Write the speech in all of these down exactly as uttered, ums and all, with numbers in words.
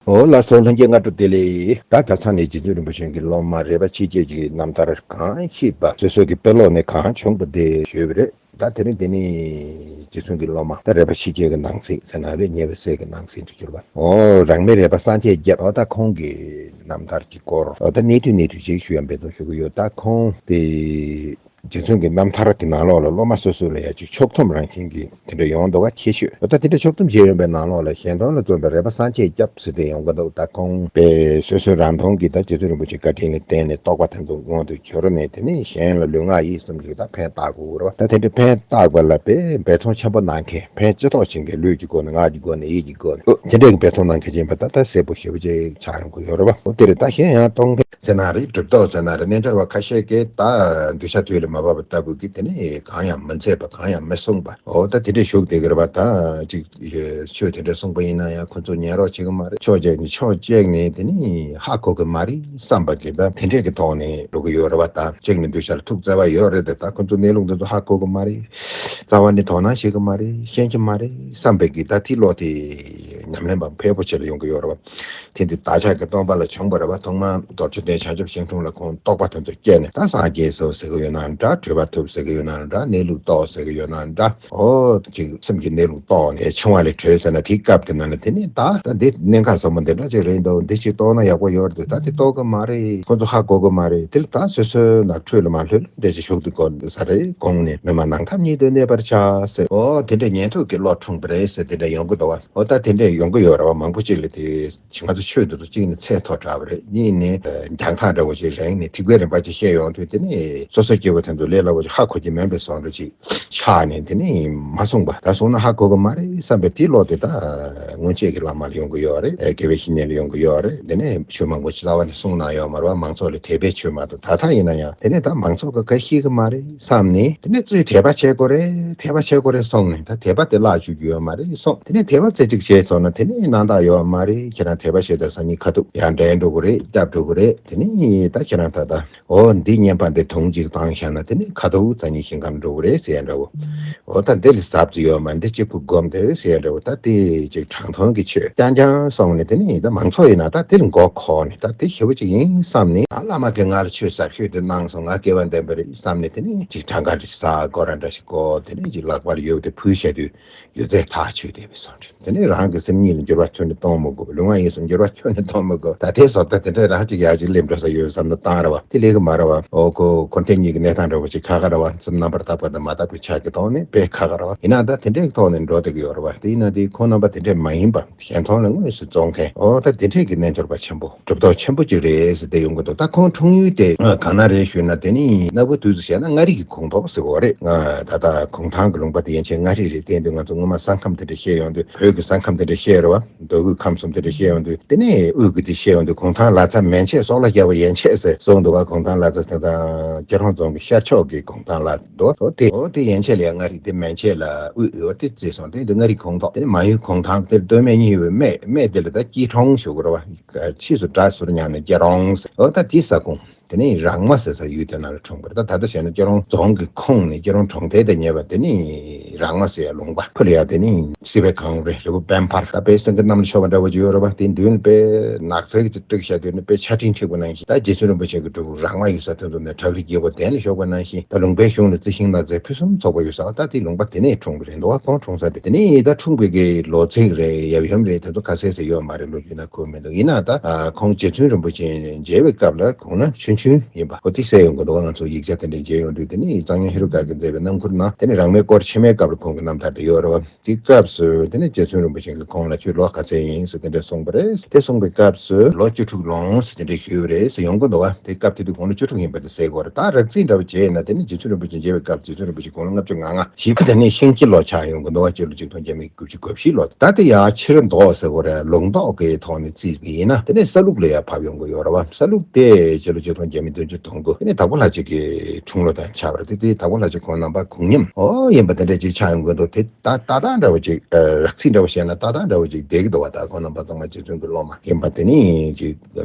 འོ་ལགས་སོ། ལྷན་རྒྱས་སྔ་དྲོ་བདེ་ལེགས། ད་ག་ས་ནས་རྗེ་བཙུན་རིན་པོ་ཆེ་གི་སློབ་མ་རས་པ་ཆོས་རྒྱལ་གྱི་རྣམ་ཐར་གང་ཤེས་པ་སོ་སོ་གི་དཔེ་ཀློག་ནས་གང་བྱུང་བ་དེ་ཞུས་པ་རེད། ད་དེ་རིང་འདི་ནི་རྗེ་བཙུན་གྱི་སློབ་མ་ད་རས་པ་ཆོས་རྒྱལ་གྱི་ནང་གསེས་ཟེར་ན་རེད། ཉེ་བའི་སྲས་ཀྱི་ནང་གསེས་དུ་གྱུར་པ། འོ་རང་མེས་རས་པ་སངས་རྒྱས་སྐྱབས། འོ་ད་ཁོང་གི་རྣམ་ཐར་གྱི་སྐོར་འོ་ད་གནད་དུ་གནད་དུ་ཅིག་ཞུ་ཡ་འབད་བརྩོན་ཞུ་གི་ཡོད། ད་ཁོང་དེ་རྗེ་བཙུན་གྱི་རྣམ་ཐར་གྱི་ནང་ལོགས་ལ་སློབ་མ་སོ་སོ་ལ་ཡ་ཅིག་ཕྱོགས་བསྡོམས་རང་བཞིན་གྱི་དེ་འདྲ་ཡོང་འདུག་ག་ཁྱད་ཆོས། འོ་ད་དེ་འདྲ་ཕྱོགས་བསྡོམས་བྱས་ཡོང་པའི་ནང་ལོགས་ལ་གཞན་དོན་ལ་བརྩོན་པའི་རས་པ་སངས་རྒྱས་སྐྱབས་ཟེར་ཏེ་ཡོང་གི་འདུག་ད་ཁོང་པས་སོ་སོའི་རང་མཐོང་གིས་ད་རྗེ་བཙུན་རིན་པོ་ཆེའི་བཀའ་དྲིན་ལ་བརྟེན་ནས་རྟོགས་པ་དེ་ཚོ་མངོན་དུ་གྱུར་ནས། དེ་ནས་གཞན་ལ་ལུས་ངག་ཡིད་གསུམ་གྱིས་ད་ཕན་བཏགས་དགོས་རེད་བ། ད་དེ་འདྲ་ཕན་བཏགས་པ་ལ་དཔེ་འབད་བརྩོན་ཆེན་པོ་གནང་མཁན། ཕན་ཅི་ཐོགས་ཕྱིན་མཁན། ལུས་ཀྱི་སྒོ་ནས། ངག་གི་སྒོ་ནས། ཡིད་ཀྱི་སྒོ་ནས། འོ་དེ་འདྲའི་འབད་བརྩོན་གནང་མཁན་ཅིག་ཡིན་པ་ད་ལྟ་གསལ་པོ་ཞེ་པོ་ཅིག་ཆགས་ཡོང་གི་ཡོད་རེད་བ། འོ་དེ་རེད། ད་གཞན་ཡང་གཏོང་མཁན་ཟེར་ན་རེད། གྲུབ་ཐོབ་ཟེར་ན་རེད། རྣལ་འབྱོར་བ་ཁ་ཤས་ཀྱིས་ད་གདུལ་བྱ་དུས་ལ་མ་བབས་པ་ལྟ་བུ་གི་དེ་ནས་གང་ཡང་མི་འཚམས་པ། གང་ཡང་མི་གསུངས་པ། འོ་ད་དེ་འདྲས་བཞུགས་བསྡད་ཀྱི་རེད་བ། ད་ཅིག་ཆོས་དེ་འདྲས་གསུངས་པ་ཡིན་ན་ཡང་ཁོ་ཚོ་ཉན་རོགས་བྱེད་ཀྱི་མ་རེད། ཕྱོགས་གཅིག་ནས། ཕྱོགས་གཅིག་ནས་དེ་ནས་ཧ་གོ་གི་མ་རེད་བསམ་པ་གི་ད་དེ་འདྲས་ཀྱི་ཐོག་ནས་འགྲོ་གི་ཡོད་རེད་བ། ད་གཅིག་ནས་གདུལ་བྱ་ལ་ཐུགས་བརྩེ་བ་ཡོད་རེད་དེ། ད་ཁོ་ཚོ་གནས་ལུགས་འདི་ཚོ་ཧ་གོ་གི་མ་རེད། རྩ་བ་ནས་དོ་སྣང་བྱེད་ཀྱི་མ་རེད། ཤེས་ཀྱི་མ་རེད་བསམ་པའི་གི་ད་དེ་བློ་དེ་ཉམས་ལེན་པ་ཕལ་པོ་ཆེ་ལ་ཡོང་གི་ཡོད་རེད་བ། དེ་འདི་བདག་ཅག་གི་སྟོན་པ་ལ་བྱུང་བ་རེད་བ། ཐོག་མར་རྡོ་རྗེ་གདན་བྱང་ཆུབ་ཤིང་དྲུང་ལ་ཁོང་རྟོགས་པ་དེ་ཚོ་སྐྱེས་ནས། ད་སངས་རྒྱས་སོ་ཟེར་གི་ཡོད་ན་འདྲ། གྲོལ་བ་ཐོབ་ཟེར་གི་ཡོད་ན་འདྲ། གནས་ལུགས་རྟོགས་ཟེར་གི་ཡོད་ན་འདྲ། འོ་ཅིག་སེམས་ཀྱི་གནས་ལུགས་རྟོགས་ནས་འཆིང་བ་ལས་གྲོལ་ཟེར་ན། དེའི་སྐབས་དེ་ན་ནི་དེ་ནི་ད་ད་འདི་གནད་འགག་ཟབ་མོ་འདི་འདྲ་ཅིག་རེད་འདུག་འདི་ཅིག་རྟོགས་ན་ཡག་པོ་ཡོད་རེད། ད་དེ་རྟོགས་གི་མ་རེད། ཁོ་ཚོ་ཧ་གོ་གི་མ་རེད། དེ་ལ་ད་སོ་སོའི་ནང་ཁྲོད་ལ་མ་ལྷོད་ལྷོད་འདྲ་ཅིག་བཞུགས་འདུག་གོ་ས་རེད། དགོངས་ནས་མི་སྨྲ་ནང་ཐམས་ཉིད་དུ་གནས་པར་བྱ་ཟེར། འོ་དེ་འདྲ་ཉན་ཐོས་ཀྱི་བློ་འཁྲུངས་པ་རེད་ཟེར་དེ་འདྲ་ཡོང་གི་འདུག་བ། འོ་ད་དེ་འདྲ་ཡོང་གི་ཡོད་རེད་བ། མང་པོ་ཅིག་ལ་དེ་ང་ཚོ་ཆོས་འདི་ཚོ་གཅིག་ནི་ཚད་མཐོ་དྲགས་པ་རེད། གཉིས་ནི་རྒྱང་ཐག་འདྲ་བོ་ཞིག་རིང་ནས་ཐིགས་པའི་རིམ་པ་ཅིག་བཤད་ཡོང་དུས། དེ་ནས་སོ་སོ་སྐྱེ་བོ་དེ་ཚོ་ལས་སླ་བོ་ཞིག་ཧ་གོ་གི་མིན་པའི་བཟོ་འདྲ་ཅིག་ཆགས་ནས། དེ་ནས་མ་གསུངས་པ། ད་གསུངས་ན་ཧ་གོ་གི་མ་རེད་བསམ་པའི་དེ་བློ་དེ་ད་སྔོན་ཆད་ཀྱི་བླ་མ་ལ་ཡོང་གི་ཡོད་རེད། དགེ་བའི་བཤེས་གཉེན་ལ་ཡོང་གི་ཡོད་རེད། དེ་ནས་ཆོས་མང་པོ་ཅིག་རྩ་བ་ནས་གསུངས་གནང་ཡོད་མ་རེད་བ། མང་ཚོགས་ལ་དད་པའི་ཆོས་མ་གཏོགས། ད་ལྟ་ཡིན་ན་ཡང་དེ་ནས་ད་མང་ཚོགས་ཀྱིས་ག་ཤེས་གི་མ་རེད་བསམ་ནས། དེ་ནས་ཚུར་དད་པ་བྱེད་དགོས་རེད། དད་པ་བྱེད་དགོས་རེད་གསུངས་ནས། ད་དད་པ་དེ་བརླག་བཅུག་རྒྱུ་ཡོད་མ་རེད་གསུངས། དེ་ནས་དད་པ་རྩེ་གཅིག་བྱས་ཚར་ན་དེ་ནས་རྣམ་དག་ཡོད་མ་རེད། ཁྱེད་རང་དད་པ་བྱས་ཚར་ནས་ཁ་ཐུག་ཡར་འདྲེན་འགྲོ་གི་རེད། སྐྱབས་འགྲོ་གི་རེད། དེ་ནས་ད་ཁྱེད་རང་ད་ལྟ་འོ་འདི་བསྙེན་པ་འདི་དུང་ཅིག་བཏང་བཞག་ན་དེ་ནས་ཁ་ཐུག་ཚར་ནས་ཞིང་ཁམས་འགྲོ་གི་རེད་ཟེར་ཡ་འདྲ་བོ། འོ་ད་འདི་ལས་ཟབ་ཅིག་ཡོད་མ་རེད། འདི་གཅིག་པུ་སྒོམ་དེ་ཟེར་ཡ་འདྲ་བོ། ད་དེ་ཅིག་དྲང་དོན་གྱི་ཆོས་རྐྱང་རྐྱང་གསུངས་ནས། དེ་ནས་ད་མང་ཚོགས་ཡིན་ན་ད་དེ་ལ་མགོ་འཁོར་ནས། ད་དེ་ཞེ་པོ་ཅིག་ཡིན་བསམ་ནས། ཨ་བླ་མ་གིས་ང་ལ་ཆོས་ཟབ་ཤོས་དེ་གནང་སོང་། ང་སྐལ་བ་ལྡན་པ་རེད་བསམ་ནས། དེ་ནས་ཅིག་གྲངས་ཀ་འདྲ་ཞིག་ཟ། སྒོར་ར་འདྲ་ཞིག་བསྐོར། དེ་ནས་ཅིག་ལག་པར་ཡོད་དེ་ཕུལ་བྱས་དུས་ཡོད་ཚད་ཐག་ཆོད་བསྡད་པའི་བཟོ་འདྲ། དེ་ནས་རང་གི་སེམས་ཉིད་ལ་འགྱུར་བ་ཁྱོན་ནས་གཏོང་མི་དགོས། ལུས་ངག་ཡིད་གསུམ་འགྱུར་བ་ཁྱོན་ནས་གཏོང་མི་དགོས། ད་དེ་བཟོ་ལྟ་དེ་འདྲ་རང་ཅིག་ཡར་ཅིག་སླེབས་འགྲོ་ས་ཡོད་བསམ་ན་བཏང་ར་བ། དེ་ལས་ཀྱི་མ་ར་བ། འོ་ཁོ་ཁོ་ཐེངས་གཉིས་ཀྱི་གནས་སྟངས་འདྲ་བོ་ཅིག་ཁག་ཁག་ར་བ། སེམས་རྣམ་པར་དག་པ་དང་མ་དག་པའི་ཆ་གི་ཐོག་ནས་དཔེ་ཁག་ཁག་ར་བ། ཡིན་ན་ད་དེ་འདྲའི་ཐོག་ནས་འགྲོ་བསྡད་ཀྱི་ཡོད་ར་བ། དེ་ཡིན་ན་དེ་ཁོང་རྣམ་པ་དེ་འདྲས་མ་ཡིན་པ། གཞན་མཐོང་ལ་དངོས་སུ་རྫོགས་མཁན། འོ་ད་དེ་འདྲས་ཀྱི་རྣལ་འབྱོར་པ་ཆེན་པོ་གྲུབ་ཐོབ་ཆེན་པོ་ཅིག་རེད་ཟེར་ཏེ་ཡོང་གི་འདུག་ད་ཁོང་འཁྲུངས་ཡུལ་དེ་གང་ན་རེད་ཞུས་ན། དེ་ནི་གནའ་བོའི་དུས་སུ་བཤད་ན་མངའ་རིས་ཀྱི་གོང་ཐོག་ཟེར་གོ་རེད། ད་ལྟ་གུང་ཐང་གི་ལུང་པ་དེ་ཡན་ཆད་མངའ་རིས་རེད། དེ་ཡིན་དུས་ང་ཚོ་སྔོན་མ་ས་ཁམས་དེ་འདྲ་བཤད་ཡོང་དུས། བོད་ཀྱི་ས་ཁམས་དེ་འདྲ་བཤད་རེད་བ། མདོ་དབུས་ཁམས་གསུམ་དེ་འདྲ་བཤད་ཡོང་དུས། དེ་ནས་དབུས་ཀྱི་དེ་བཤད་ཡོང་དུས། གུང་ཐང་ལ་ཚ་མན་ཆད་སོག་ལ་རྒྱལ་པོ་ཡན་ཆད་ཟེར་གསུངས་འདུག་བ། གུང་ཐང་ལ་ཚ་དེ་དང་སྐྱིད་གྲོང་རྫོང་གི་ཤར་ཕྱོགས་ཀྱི་གུང་ཐང་ལ། འདུག་འོ་དེ་འོ་དེ་ཡན་ཆད་ལ་ཡང་མངའ་རིས་དེ་མན་ཆད་ལ་དབུས་འོ་དེ་བརྩིས་སོང་། དེ་འདི་མངའ་རིས་གོང་ཐོག་དེ་མ་ཡུལ་གུང་ཐང་དེ་སྟོད་སྨད་གཉིས་ཡོད་པའི་སྨད་སྨད་དེ་ལ་ད་སྐྱིད་གྲོང་ཞུ་དགོས་རེད་བ། ཕྱིས་སུ་སྒྲ་ཟུར་ཉམས་ནས་སྐྱིད་གྲོང་ཟེར། འོ་ད་དེ་ས་ཁོངས། དེ་ནས་རང་མ་ཟེར་ས་ཡུལ་དེ་ནང་ལ་འཁྲུངས་པ་རེད། ད་ད་ལྟ་བཤད་ན་སྐྱིད་གྲོང་རྫོང་གི་ཁོངས་ནས་སྐྱིད་གྲོང་གྲོང་རྡལ་དང་ཉེ་བ་དེ་ནི་རང་མ་ཟེར་ཡ་ལུང་པ། ཕུ་ལ་ཡ་དེ་ནི་སྲིད་པའི་གངས་རི་རི་བོ་བན་འཕར། ད་དཔེ་སེང་གེ་གནམ་ལ་ཤོར་བ་འདྲ་བོ་ཅིག་ཡོད་རེད་བ། དེ་མདུན་ལ་དཔེ་ནགས་ཚལ་གྱི་དཀྲིགས་བཞག་དུས་ནི་དཔེ་ཆ་འཕྲིན་འཁྲིགས་པ་ནང་བཞིན། ད་རྗེ་བཙུན་རིན་པོ་ཆེ་གི་སྒྲུབ་ཕུག་རང་མ་ཡོད་ས་དེ་ཚོ་ནས་བྲག་རི་རྒྱལ་པོ་གདན་ལ་བཞུགས་པ་ནང་བཞིན། ད་ལུང་པའི་གཞུང་ནས་རྩི་ཤིང་ནགས་ཚལ་ཕུན་སུམ་ཚོགས་པ་ཡོད་ས། ད་དེ་ལུང་པ་དེ་ནས་འཁྲུངས་པ་རེད་འདུག་བ། ཁོང་འཁྲུངས་ས་དེ། དེ་ནས་ད་འཁྲུངས་པའི་གི་ལོ་ཚིགས་རེད། ཡབ་ཡུམ་རེད། དེ་ཚོ་ཁ་གསལ་ཟེར་ཡོད་མ་རེད། ལོ་རྒྱུས་ན་གོ་མི་འདུག་ཡིན་ན་ད་ཁོང་རྗེ་བཙུན་རིན་པོ་ཆེ་མཇལ་བའི་སྐབས་ལ་གོང་ན་ཆུང་ཆུང་ཡིན་པ་འོ་དེ་གསལ་ཡོང་གི་འདུག་ང་ཚོ་ཡིག་ཆ་དེ་འདྲ་མཇལ་ཡོང་དུས། དེ་ནི་གཙང་སྨྱོན་ཧེ་རུ་ཀ་གིས་མཛད་པའི་སྣམ་ཁུར་ནང་། དེ་ནི་རང་མོས་སྐོར་ཕྱི་མའི་སྐབས་ལ་ཁོང་གི་རྣམ་ཐར་དེ་ཡོད་རེད་བ། དེའི་སྐབས་སུ་དེ་ནི་རྗེ་བཙུན་རིན་པོ་ཆེ་གིས་ཁོང་ལ་ཁྱོད་ལོ་ག་ཚོད་ཡིན་ཟེར་དེ་འདྲ་གསུངས་པ་རེད། དེ་གསུངས་པའི་སྐབས་སུ་ལོ་བཅུ་དྲུག་ལོངས་ཟེར་དེ་འདྲ་ཞུས་པ་རེད་ཟེར་ཡོང་གི་འདུག་བ། དེ་སྐབས་དེ་དུས་ཁོང་ལོ་བཅུ་དྲུག་ཡིན་པ་དེ་གསལ་གི་རེད། ད་རགས་རྩིས་འདྲ་བོ་བྱས་ན་དེ་ནི་རྗེ་བཙུན་རིན་པོ་ཆེ་མཇལ་བའི་སྐབས་རྗེ་བཙུན་རིན་པོ་ཆེ་དགུང་ལོ་ལྔ་བཅུ་ང་ལྔ་བཞི་བཅུ་དེ་ནས་ཤིང་བྱི་ལོ་ཆགས་ཡོང་གི་འདུག་བ། སྤྱི་ལོ་ཆིག་སྟོང་བརྒྱ་མེད་དགུ་བཅུ་གོ་བཞི་ལོ། ད་དེ་ཡང་ཕྱི་རུ་མདོ་ཟེར་གོ་རེད། ལུང་རྟོགས་ཀྱི་ཐོག་ནས་བརྩིས་པ་ཡིན་ན་དེ་ནས་ས་ལུག་ལ་ཡང་བབས་ཡོང་གི་ཡོད་རེད་བ། ས་ལུག་དེ་སྤྱི་ལོ་ཆིག་སྟོང་བརྒྱ་མེད་བདུན་ཅུ་དོན་དགུ་དེ་ནས་དྭགས་པོ་ལྷ་རྗེ་གི་འཁྲུངས་ལོ་དང་ཆགས་པ་རེད། དེ་དེ་དྭགས་པོ་ལྷ་རྗེ་ཁོང་རྣམ་པ་དགུང་ཉམས་འོ་ཡིན་པ་དེ་འདྲ་ཅིག་ཆགས་ཡོང་གི་འདུག་དེ་ད་ལྟ་སྟངས་འདྲ་བོ་ཅིག་ཨ་རགས་རྩིས་འདྲ་བོ་བཤད་ན་ལྟ་སྟངས་འདྲ་བོ་ཅིག་བསྡད་ཀྱི་འདུག་བ། ད་ཁོང་རྣམ་པ་ཚང་མ་རྗེ་བཙུན་གྱི་སློབ་མ་ཡིན་པ་དེ་ནི་ཅིག་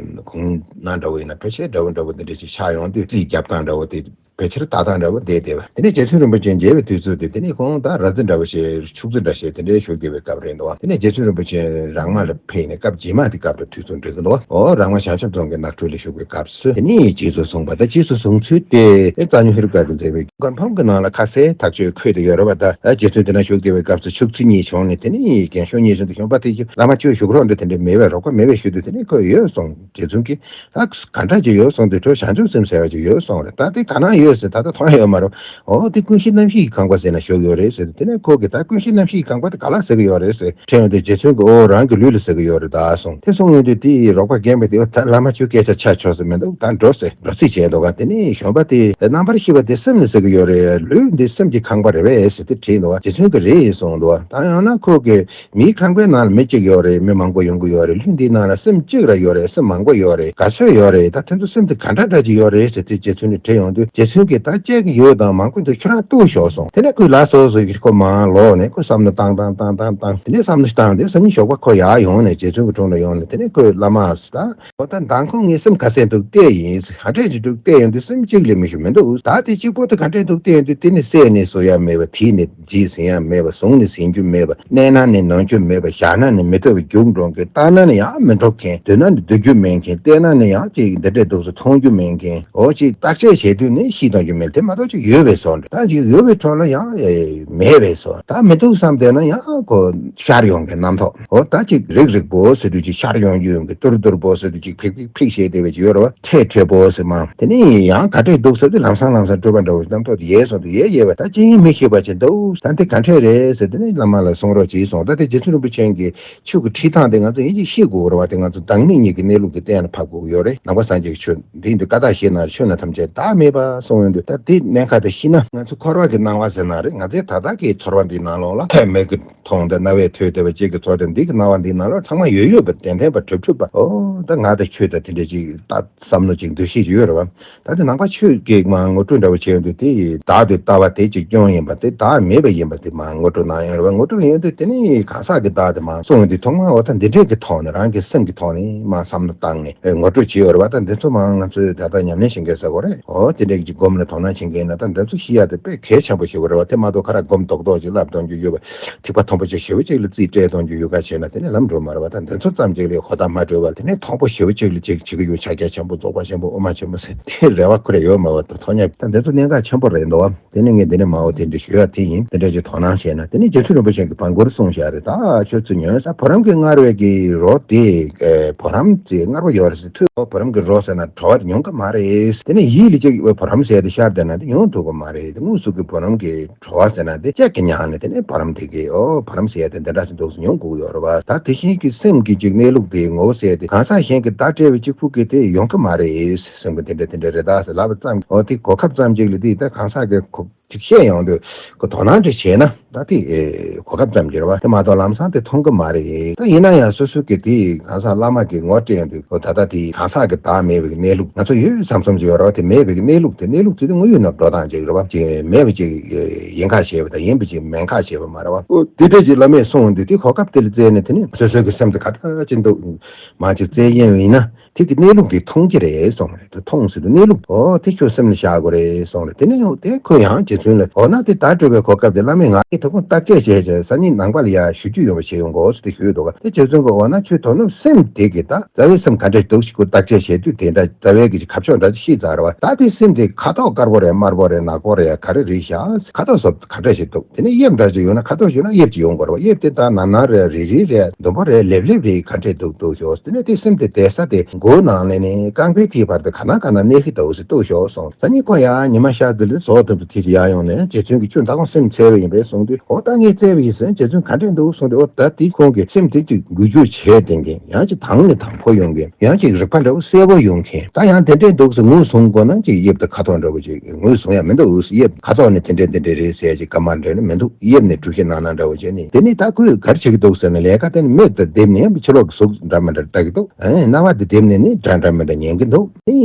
གོང་ན་འདྲ་བོ་ཡིན་ན་ཕལ་ཆེར་འདྲ་བོ་འདྲ་བོ་དེ་འདྲ་ཅིག་ཆགས་ཡོང་དུས། རྩིས་རྒྱབ་སྟངས་འདྲ་བོ་དེ་ ཕལ་ཆེར་ལྟ་སྟངས་འདྲ་པོ་བསྡད་བསྡད་པ། དེ་ནས་རྗེ་བཙུན་རིན་པོ་ཆེ་མཇལ་བའི་དུས་ཚོད་དེ། དེ་ནས་ཁོང་ད་ར་རྫི་འདྲ་པོ་ཞིག་ཕྱུགས་རྫི་འདྲ་ཞིག་དེ་འདྲའི་བཞུགས་བསྡད་པའི་སྐབས་རེད་འདུག་བ། དེ་ནས་རྗེ་བཙུན་རིན་པོ་ཆེ་རང་མ་ལ་ཕེབས་ནས་སྐབས་རྗེས་མ་དེ་སྐབས་དུ་དུས་ཚོད་འགྲོ་གི་འདུག་བ། ཨོ་རང་དབང་ཞང་ཞབས་རྫོང་གི་ནགས་ཁྲོད་ལ་བཞུགས་པའི་སྐབས་སུ། དེ་ནས་རྗེས་སུ་བཟུང་བ་དང་། རྗེས་སུ་བཟུང་ཚུལ་དེ་ཨེ་རྩ་ཉོ་ཧེ་རུ་ཀ་གི་མཛད་པའི་མགོན་ཕམ་གྱི་ནང་ལ་ཁ་གསལ་ཐག་ཆོད་འཁོད་དེ་ཡོད་རེད་བ། ད་རྗེ་བཙུན་དེ་ན་བཞུགས་བསྡད་པའི་སྐབས་སུ་ཕྱུགས་རྫི་གཉིས་བྱུང་ནས། དེ་ནས་རྒན་ཤོས་གཉིས་བྱུང་དུས་བྱུང་བ་དེ་གི་བླ་མ་ཁྱོད་བཞུགས་རོགས་འདྲ་དེ་འདྲ་མེད་པས། རོགས་པ་མེད་པས་ཞུས་དུས། དེ་ནས་ཁོས་ཡོད་གསུངས། རྗེ་བཙུན་གྱིས་ད་ག་འདྲ་ཅིག་ཡོད་གསུངས་དུས། ཁྱོད་བྱང་ཆུབ་སེམས་ཟེར་བ་ཅིག་ཡོད་གསུངས་རེད། ད་དེ་ག་ན་ཡོད་ཟེར། ད་ལྟ་མཐོང་ཡ་ཡོད་མ་རེད། ཨོ་དེ་ཀུན་གཞི་རྣམ་བཞི་ཡི་ཁང་པ་ཟེར་ན་བཞུགས་ཡོད་རེད་ཟེར་དུས། དེ་ནས་ཁོ་གིས་ད་ཀུན་གཞི་རྣམ་བཞི་ཡི་ཁང་པ་དེ་ག་ལ་ཟེར་གི་ཡོད་རེད་ཟེར་དྲིས་ཡོང་དུས། རྗེ་བཙུན་གྱིས་ཨོ་རང་གི་ལུས་ལ་ཟེར་གི་ཡོད་རེད་ད་གསུངས། དེ་གསུངས་ཡོང་དུས་དེ་རོགས་པ་རྒན་པ་དེ་ཨོ་ད་བླ་མ་ཁྱོད་སྐད་ཆ་ཆ་ཆོག་ས་མི་འདུག་ད་འགྲོ་ཟེར་འགྲོ་རྩིས་བྱས་འདུག་ག་དེ་ནས་བྱུང་བ་དེ་རྣམ་པར་ཤེས་པ་དེ་སེམས་ལ་ཟེར་གི་ཡོད་རེད། ལུས་འདི་སེམས་ཀྱི་ཁང་པ་རེད་པས་ཟེར་དུས་དྲིས་འདུག་བ། རྗེ་བཙུན་གྱིས་རེད་གསུངས་འདུག་བ། ད་ཡང་ན་ཁོ་གི་མིའི་ཁང་པའི་ནང་ལ་མི་གཅིག་ཡོད་རེད། མི་མང་པོ་ཡོང་གི་ཡོད་རེད། ལྷུན་འདིའི་ནང་ལ་སེམས་གཅིག་ར་ཡོད་རེད། སེམས་མང་པོ་ཡོད་རེད། ག་ཚོད་ཡོད་རེད། ད་དེ་ཚོ་སེམས་དེ་ག་འདྲ་འདྲ་ཅིག་ཡོད་རེད་ཟེར་དུས་རྗེ་བཙུན་ནས་དྲིས་ཡོང་དུས། རྗེ་བཙུན་གྱིས་ད་གཅིག་ཡོད་དང་མང་པོ་འདུག་ཁྱོད་རང་གཏུགས་ཤོག་གསུངས། དེ་ནས་ཁོས་ལ་སོ་སོ་གི་ཁོ་མར་ལོག་ནས་ཁོ་བསམ་བློ་བཏང་བཏང་བཏང་བཏང་བཏང་། དེ་ནས་བསམ་བློ་བཏང་དེ་སང་ཉིན་ཞོགས་པ་ཁོ་ཡར་ཡོང་ནས་རྗེ་བཙུན་གྱི་དྲུང་ལ་ཡོང་ནས། དེ་ནས་ཁོས་བླ་མ་ད་ཨོ་ད་མདང་དགོང་ངས་སེམས་ག་ཚད་འདུག་བལྟས་ཡིན། ག་འདྲས་ཅིག་འདུག་བལྟས་ཡོང་དུས་སེམས་གཅིག་ལས་མི་ཞིག་མི་འདུག་ད་དེ་གཅིག་པོ་དེ་ག་འདྲས་འདུག་བལྟས་ཡོང་དུས། དེ་ནི་བསད་ནས་གསོ་ཡ་མེད་པ། དེ་ནི་རྗེས་ཟིན་ཡ་མེད་པ། བཟུང་ནས་ཟིན་རྒྱུ་མེད་པ། མནན་ན་ནི་གནོན་རྒྱུ་མེད་པ། བཞག་ན་ནི་མི་ཐུབ་པ་རྒྱུགས་འགྲོ་མཁན། བཏང་ན་ནི་ཡང་མི་འགྲོ་མཁན། སྡོད་ན་ནི་སྡོད་རྒྱུ་མེད་མཁན། བལྟས་ན་ནི་ཡང་ཅིག་འདི་འདྲས་འདུག་སེ་མཐོང་རྒྱུ་མེད་མཁན། འོ་ཅིག་བརྟག་དཔྱད་བྱེད་དུས་ནི་ཤེས་གཏོང་རྒྱུ་མེད། དེ་མ་གཏོགས་ཅིག་ཡོད་པའི་བཟོ་འདྲ། ད་ཅིག་ཡོད་པའི་ཁྲོད་ལ་ཡང་ཨེ་མེད་པའི་བཟོ། ད་མི་འདུག་བསམ་བསྡད་ན་ཡང་ཁོ་ཤར་ཡོང་མཁན་རྣམ་རྟོག་འོ་ད་ཅིག་རིག་རིག་པོ་ཟེར་དུས་ཅིག་ཤར་ཡོང་རྒྱུ་ཡོང་གི། ཏུར་ཏུར་པོ་ཟེར་དུས་ཅིག་ཕིག་ཕིག་ཕིག་བྱས་བསྡད་པའི་ཅིག་ཡོད་རེད་བ། འཕྲལ་འཕྲལ་པོ་ཟེར་མ། དེ་ནས་ཡང་ག་འདྲས་འདུག་ཟེར་དུས་ལམ་སང་ལམ་སང་སྤྲོས་པ་འདྲ་བོ་རྣམ་རྟོག་དེ་ཡལ་སོང་དུས་ཡལ་ཡལ་བ། ད་ཅི་ཡིན་མི་ཤེས་པ་ཅིག་འདུག་ད་འདི་ག་འདྲས་རེད་ཟེར། དེ་ནས་བླ་མ་ལ་གསུང་རོགས་གྱིས་གསུངས། ད་དེ་རྗེ་བཙུན་རིན་པོ་ཆེ་གི་ཆོས་ཀྱི་ཁྲིད་སྟངས་དེ་ང་ཚོ་ཡིན་གཅིག་ཤེས་དགོས་རེད་བ། དེ་ང་ཚོ་བདག་མེད་གཉིས་ཀྱི་གནས་ལུགས་དེ་གཏན་ལ་ཕབ་དགོས་ཀྱི་ཡོད་རེད། ནང་པ་སངས་རྒྱས་ཀྱི་ཆོས་འདི་འདི་ཀ་དག་ཤེས་ན་ཆོས་རྣམས་ཐམས་ཅད་བདག་མེད་པ་གསུངས་ཡོང་དུས། ད་དེ་གནད་འགག་དེ་ཤེས་ན། ང་ཚོ་འཁོར་བ་གི་སྣང་བ་ཟེར་ན་རེད། ང་ཚོའི་ད་ལྟ་གི་ཚོར་བ་འདིའི་ནང་ལོགས་ལ་མིག་གིས་མཐོང་དང་རྣ་བས་ཐོས་བསྡད་པ་ཅིག་གི་ཚོར་དང་། འདི་གི་སྣང་བ་འདིའི་ནང་ལོགས་ཚང་མ་ཡོད་ཡོད་པ་བདེན་བདེན་པ་གྲུབ་གྲུབ་པ། ཨོ་ད་ང་དང་ཁྱོད་དང་དེ་འདྲ་ཅིག་ད་བསམ་བློ་ཅིག་འདུ་ཤེས་ཅིག་ཡོད་རེད་བ། ད་དེ་ནང་པ་ཆོས་ཀྱི་མ་ངོ་སྤྲོད་འདྲ་བོ་བྱས་ཡོང་དུས། དེ་བདག་ཏུ་ལྟ་བ་དེ་ཅིག་སྐྱོན་ཡིན་པ་དེ། བདག་མེད་པ་ཡིན་པ་དེ་མ་ངོ་སྤྲོད་གནང་ཡོད་རེད་བ། ངོ་སྤྲོད་ཡོང་དུས་དེ་ནི་གང་ཟག་གི་བདག་དེ་མ་གསུངས་ཡོང་དུས། ཐོག་མར་འོ་ད་འདི་འདྲས་ཀྱི་ཐོག་ནས་རང་གི་སེམས་ཀྱི་ཐོག་ནས་མ་བསམ་བློ་བཏང་ནས་ངོ་སྤྲོད་བྱས་ཡོད་རེད་བ། ད་འདི་ཚོ་མ་ང་ཚོས་ད་ལྟ་ཉམས་ལེན་བྱེད་མཁན་ཟེར་དགོས་རེད། ཨོ་དེ་འདྲས་ཀྱི་སྒོམ་ལ་དོ་སྣང་བྱེད་མཁན་ན། ད་འདི་ཚོ་ཤེས་ཡ་དེ་དཔེ་གལ་ཆེན་པོ་ཞིག་རེད་བ། དེ་མ་གཏོགས་ཁ་ར་སྒོམ་རྡོག་རྡོག་ཅིག་བསླབ་གཏོང་རྒྱུ་ཡོད་པ། ཐིགས་པ་མཐོན་པོ་ཅིག་ཞེ་པོ་ཅིག་ལ་རྩིས་སྤྲད་གཏོང་རྒྱུ་ཡོད་ག་བྱས་ན། དེ་ནས་ལམ་འགྲོ་མ་རེད་བ། ད་འདི་ཚོ་ཙམ་ཅིག་ལས་ཧོ་ད་མ་གྲོལ་བ། དེ་ནས་མཐོན་པོ་ཞེ་པོ་ཅིག་ལ་ཅིག་བྱེད་ཀྱི་ཡོད། ཕྱག་རྒྱ་ཆེན་པོ། རྫོགས་པ་ཆེན་པོ། དབུ་མ་ཆེན་པོ་ཟེར། དེ་རེ་བ་ཁུར་ཡོད་མ་བ། ད་ཐོག་ཉག་ད་འདི་ཚོ་གནད་འགག་ཆེན་པོ་རེད་འདུག་བ། དེ་ནས་ངས་འདི་ནས་མ་འོ་དེ་འདྲ་ཞུ་ཡ་དེ་ཡིན། དེ་འདྲ་ཅིག་དོ་སྣང་བྱས་ན། དེ་ནས་རྗེ་བཙུན་རིན་པོ་ཆེ་གིས་བར་སྐོར་གསུངས་བཞག་རེད། ད་ཁྱོད་ཚོ་ཉོན་ས། བུ་རམ་གྱིས་མངར་བའི་གི་རོ་དེ། ཨེ་བུ་རམ་དེ་མངར་པོ་ཡོད་རེད་ཟེར་དུས། ཨོ་བུ་རམ་གྱི་རོ་ཟེར་ན་བྲོ་བ་དེ་མྱོང་གི་མ་རེད། དེ་ནས་ཡིད་ལ་ཅིག་བུ་རམ་ཟེར་དེ་ཤར་བསྡད་ན་དེ་མྱོང་ཐུབ་ཀྱི་མ་རེད། དངོས་སུ་གི་བུ་རམ་གྱི་བྲོ་བ་ཟེར་ན་དེ་ལྕགས་ཀྱིས་མྱངས་ནས། དེ་ནས་བུ་རམ་དེ་གི་ཨོ་བུ་རམ་ཟེར་ཡ་དེ་འདི་འདྲ་ཞིག་འདུག་སེ་མྱོང་དགོས་ཀྱི་ཡོད་རེད་བ། ད་དེ་བཞིན་གྱི་སེམས་ཀྱི་ཅིག་གནས་ལུགས་དེའི་ངོ་བོ་ཟེར་ཡ་དེ་གང་ཟག་གཞན་གྱིས་བརྡ་སྤྲད་པའི་གཅིག་པུ་གིས་དེ་ཡོང་གི་མ་རེད། སེམས་ཀྱི་དེ་འདྲ་དེ་འདྲ་རེད་ད་ཟེར་ལབ་པ་ཙམ། ཨོ་དེ་གོ་སྐབས་ཙམ་ཅིག་ལ་དེ་ད་གང་ཟག་གི་གོ་ཅིག་བཤད་ཡོང་དུས་ཁོ་དོ་སྣང་ཅིག་བྱས་ན། ད་དེ་ཨེ་གོ་སྐབས་ཙམ་གྱི་རེད་བ། དེ་མ་གཏོགས་ལམ་སང་དེ་མཐོང་གི་མ་རེད། ད་ཡིན་ན་ཡང་སོ་སོ་གི་དེ་གང་ཟག་བླ་མ་གི་ངོ་སྤྲད་ཡོང་དུས། ཁོ་ད་ལྟ་དེ་གང་ཟག་གི་བདག་མེད་པའི་གནས་ལུགས། ང་ཚོ་ཡོད་བསམ་བསམ་ཅིག་ཡོད་རེད་བ། དེ་མེད་པའི་གནས་ལུགས་དེ། གནས་ལུགས་དེ་དེ་དངོས་ཡོད་ན་འགྲོ་སྟངས་ཅིག་རེད་བ། ཅིག་མེད་པ་ཅིག་ཡིན་ཁ་བྱས་པ་དང་། ཡིན་པ་ཅིག་མེད་ཁ་བྱས་པ་མ་རེད་བ། ཨོ་དེ་འདྲ་ཅིག་བླ་མས་གསུངས་ཡོང་དུས། དེ་གོ་སྐབས་དེ་ལ་བཙལ་ནས། དེ་ནས་སོ་སོ་གི་སེམས་དེ་ག་འདྲ་ཅིག་འདུག་མ་ཅིག་བཙལ་ཡོང་ཡིན་ན། དེ་གི་གནས་ལུགས་དེ་མཐོང་གི་རེད་གསུངས་རེད། དེ་མཐོང་ཟེར་དུས་གནས་ལུགས། ཨོ་དེ་ཁྱོད་སེམས་ལ་བཞག་དགོས་རེད་གསུངས་རེད། དེ་ནས་ཡང་དེ་ཁོས་ཡང་རྗེ་བཙུན་ལ། ཨོ་ན་དེ་བརྡ་སྤྲོད་པའི་གོ་སྐབས་དེ་བླ་མས་ང་གི་ཐུགས་དགོངས་བརྟག་དཔྱད་བྱས་བྱས། སང་ཉིན་ནངས་པ་ལ་ཡར་ཞུ་རྒྱུ་ཡོད་པ་བྱེད་ཡོང་དགོས་ཟེར་དེ་ཞུས་འདུག་ག་དེ་རྗེ་བཙུན་གྱིས་འོ་ན་ཁྱོད་དོ་ནུབ་སེམས་དེ་གི་ད་རྩ་བའི་སེམས་ག་འདྲ་འདུག་ཞིག་ཁོ་བརྟག་དཔྱད་བྱས་དུས། དེ་འདྲ་རྩ་བའི་གི་ཁ་ཕྱོགས་འདྲ་ཅིག་ཤེས་ཚར་བ། ད་དེ་སེམས་དེ་ཁ་དོག་དཀར་པོ་རེད། དམར་པོ་རེད། ནག་པོ་རེད། ག་རེ་རེད་ཤག་ཁ་དོག་སོགས་ག་འདྲ་ཞིག་འདུག་དེ་ནས་དབྱིབས་འདྲ་ཅིག་ཡོད་ན། ཁ་དོག་ཞིག་ན་དབྱིབས་ཅིག་ཡོང་དགོས་རེད་བ། དབྱིབས་དེ་ད་ནར་ནར་རེད། རིལ་རིལ་རེད། ཟླུམ་པོ་རེད། ལེབ་ལེབ་རེད། ག་འདྲས་འདུག་འདུག་ཞོག་དེ་ནས་དེ་སེམས་དེ་བསྡད་ས་དེ་མགོ་ནང་ལས་ནས་རྐང་པའི་མཐིལ་བར་དུ་ག་ན་ག་ན་གནས་ཀྱི་འདུག་ཟེར་འདུག་ཞོག་གསུངས། སང་ཉིན་ཁོ་ཡང་ཉི་མ་ཤར་དུས་ལ་ཟོག་ཐུབ་ཏུ་དེ་ཅིག་ཡར་ཡོང་ནས། རྗེ་བཙུན་གྱིས་ཁྱོད་མདང་དགོང་སེམས་འཚོལ་བ་ཡིན་པས་གསུངས་དུས། ཨོ་ད་ངས་བཙལ་བ་ཡིན་ཟེར། རྗེ་བཙུན་ག་འདྲས་འདུག་གསུངས་དུས། ཨོ་ད་དེ་ཁོང་གི་སེམས་དེ་ཅིག་འགུལ་སྐྱོད་བྱས་བསྡད་མཁན། ཡང་ཅིག་དྭངས་ནས་དྭངས་པོ་ཡོང་མཁན། ཡང་ཅིག་རིག་པ་འདྲ་བོ་གསལ་པོ་ཡོང་མཁན། ད་ཡང་དེ་འདྲས་འདུག་ཟེར་ངོས་བཟུང་དགོས་ན། ཅིག་དབྱིབས་དང་ཁ་དོག་འདྲ་བོ་ཅིག་ངོས་བཟུང་ཡ་མི་འདུག་དབྱིབས་ཁ་དོག་ནི་དེ་འདྲས་དེ་འདྲས་རེད་ཟེར་ཅིག་སྐར་མ་འདྲ་ནི་མི་འདུག་དབྱིབས་ནི་གྲུ་བཞི་ནང་ན་འདྲ་བོ་བྱས་ནས། དེ་ནས་ད་ཁོས་ག་རེ་བྱེད་ཀྱི་འདུག་ཟེར་ན། ལས་ཀ་དེ་ནི་མིག་དང་བསྡེབས་ནས་ཕྱི་ལོགས་ཀྱི་གཟུགས་འདྲ་མི་འདྲ་ལྟ་གི་འདུག་ཨེ་རྣ་བ་དེ་བསྡེབས་ནས། ནས་ནི་འདྲ་འདྲ་མི་འདྲ་ཉན་གྱི་འདུག་ནི་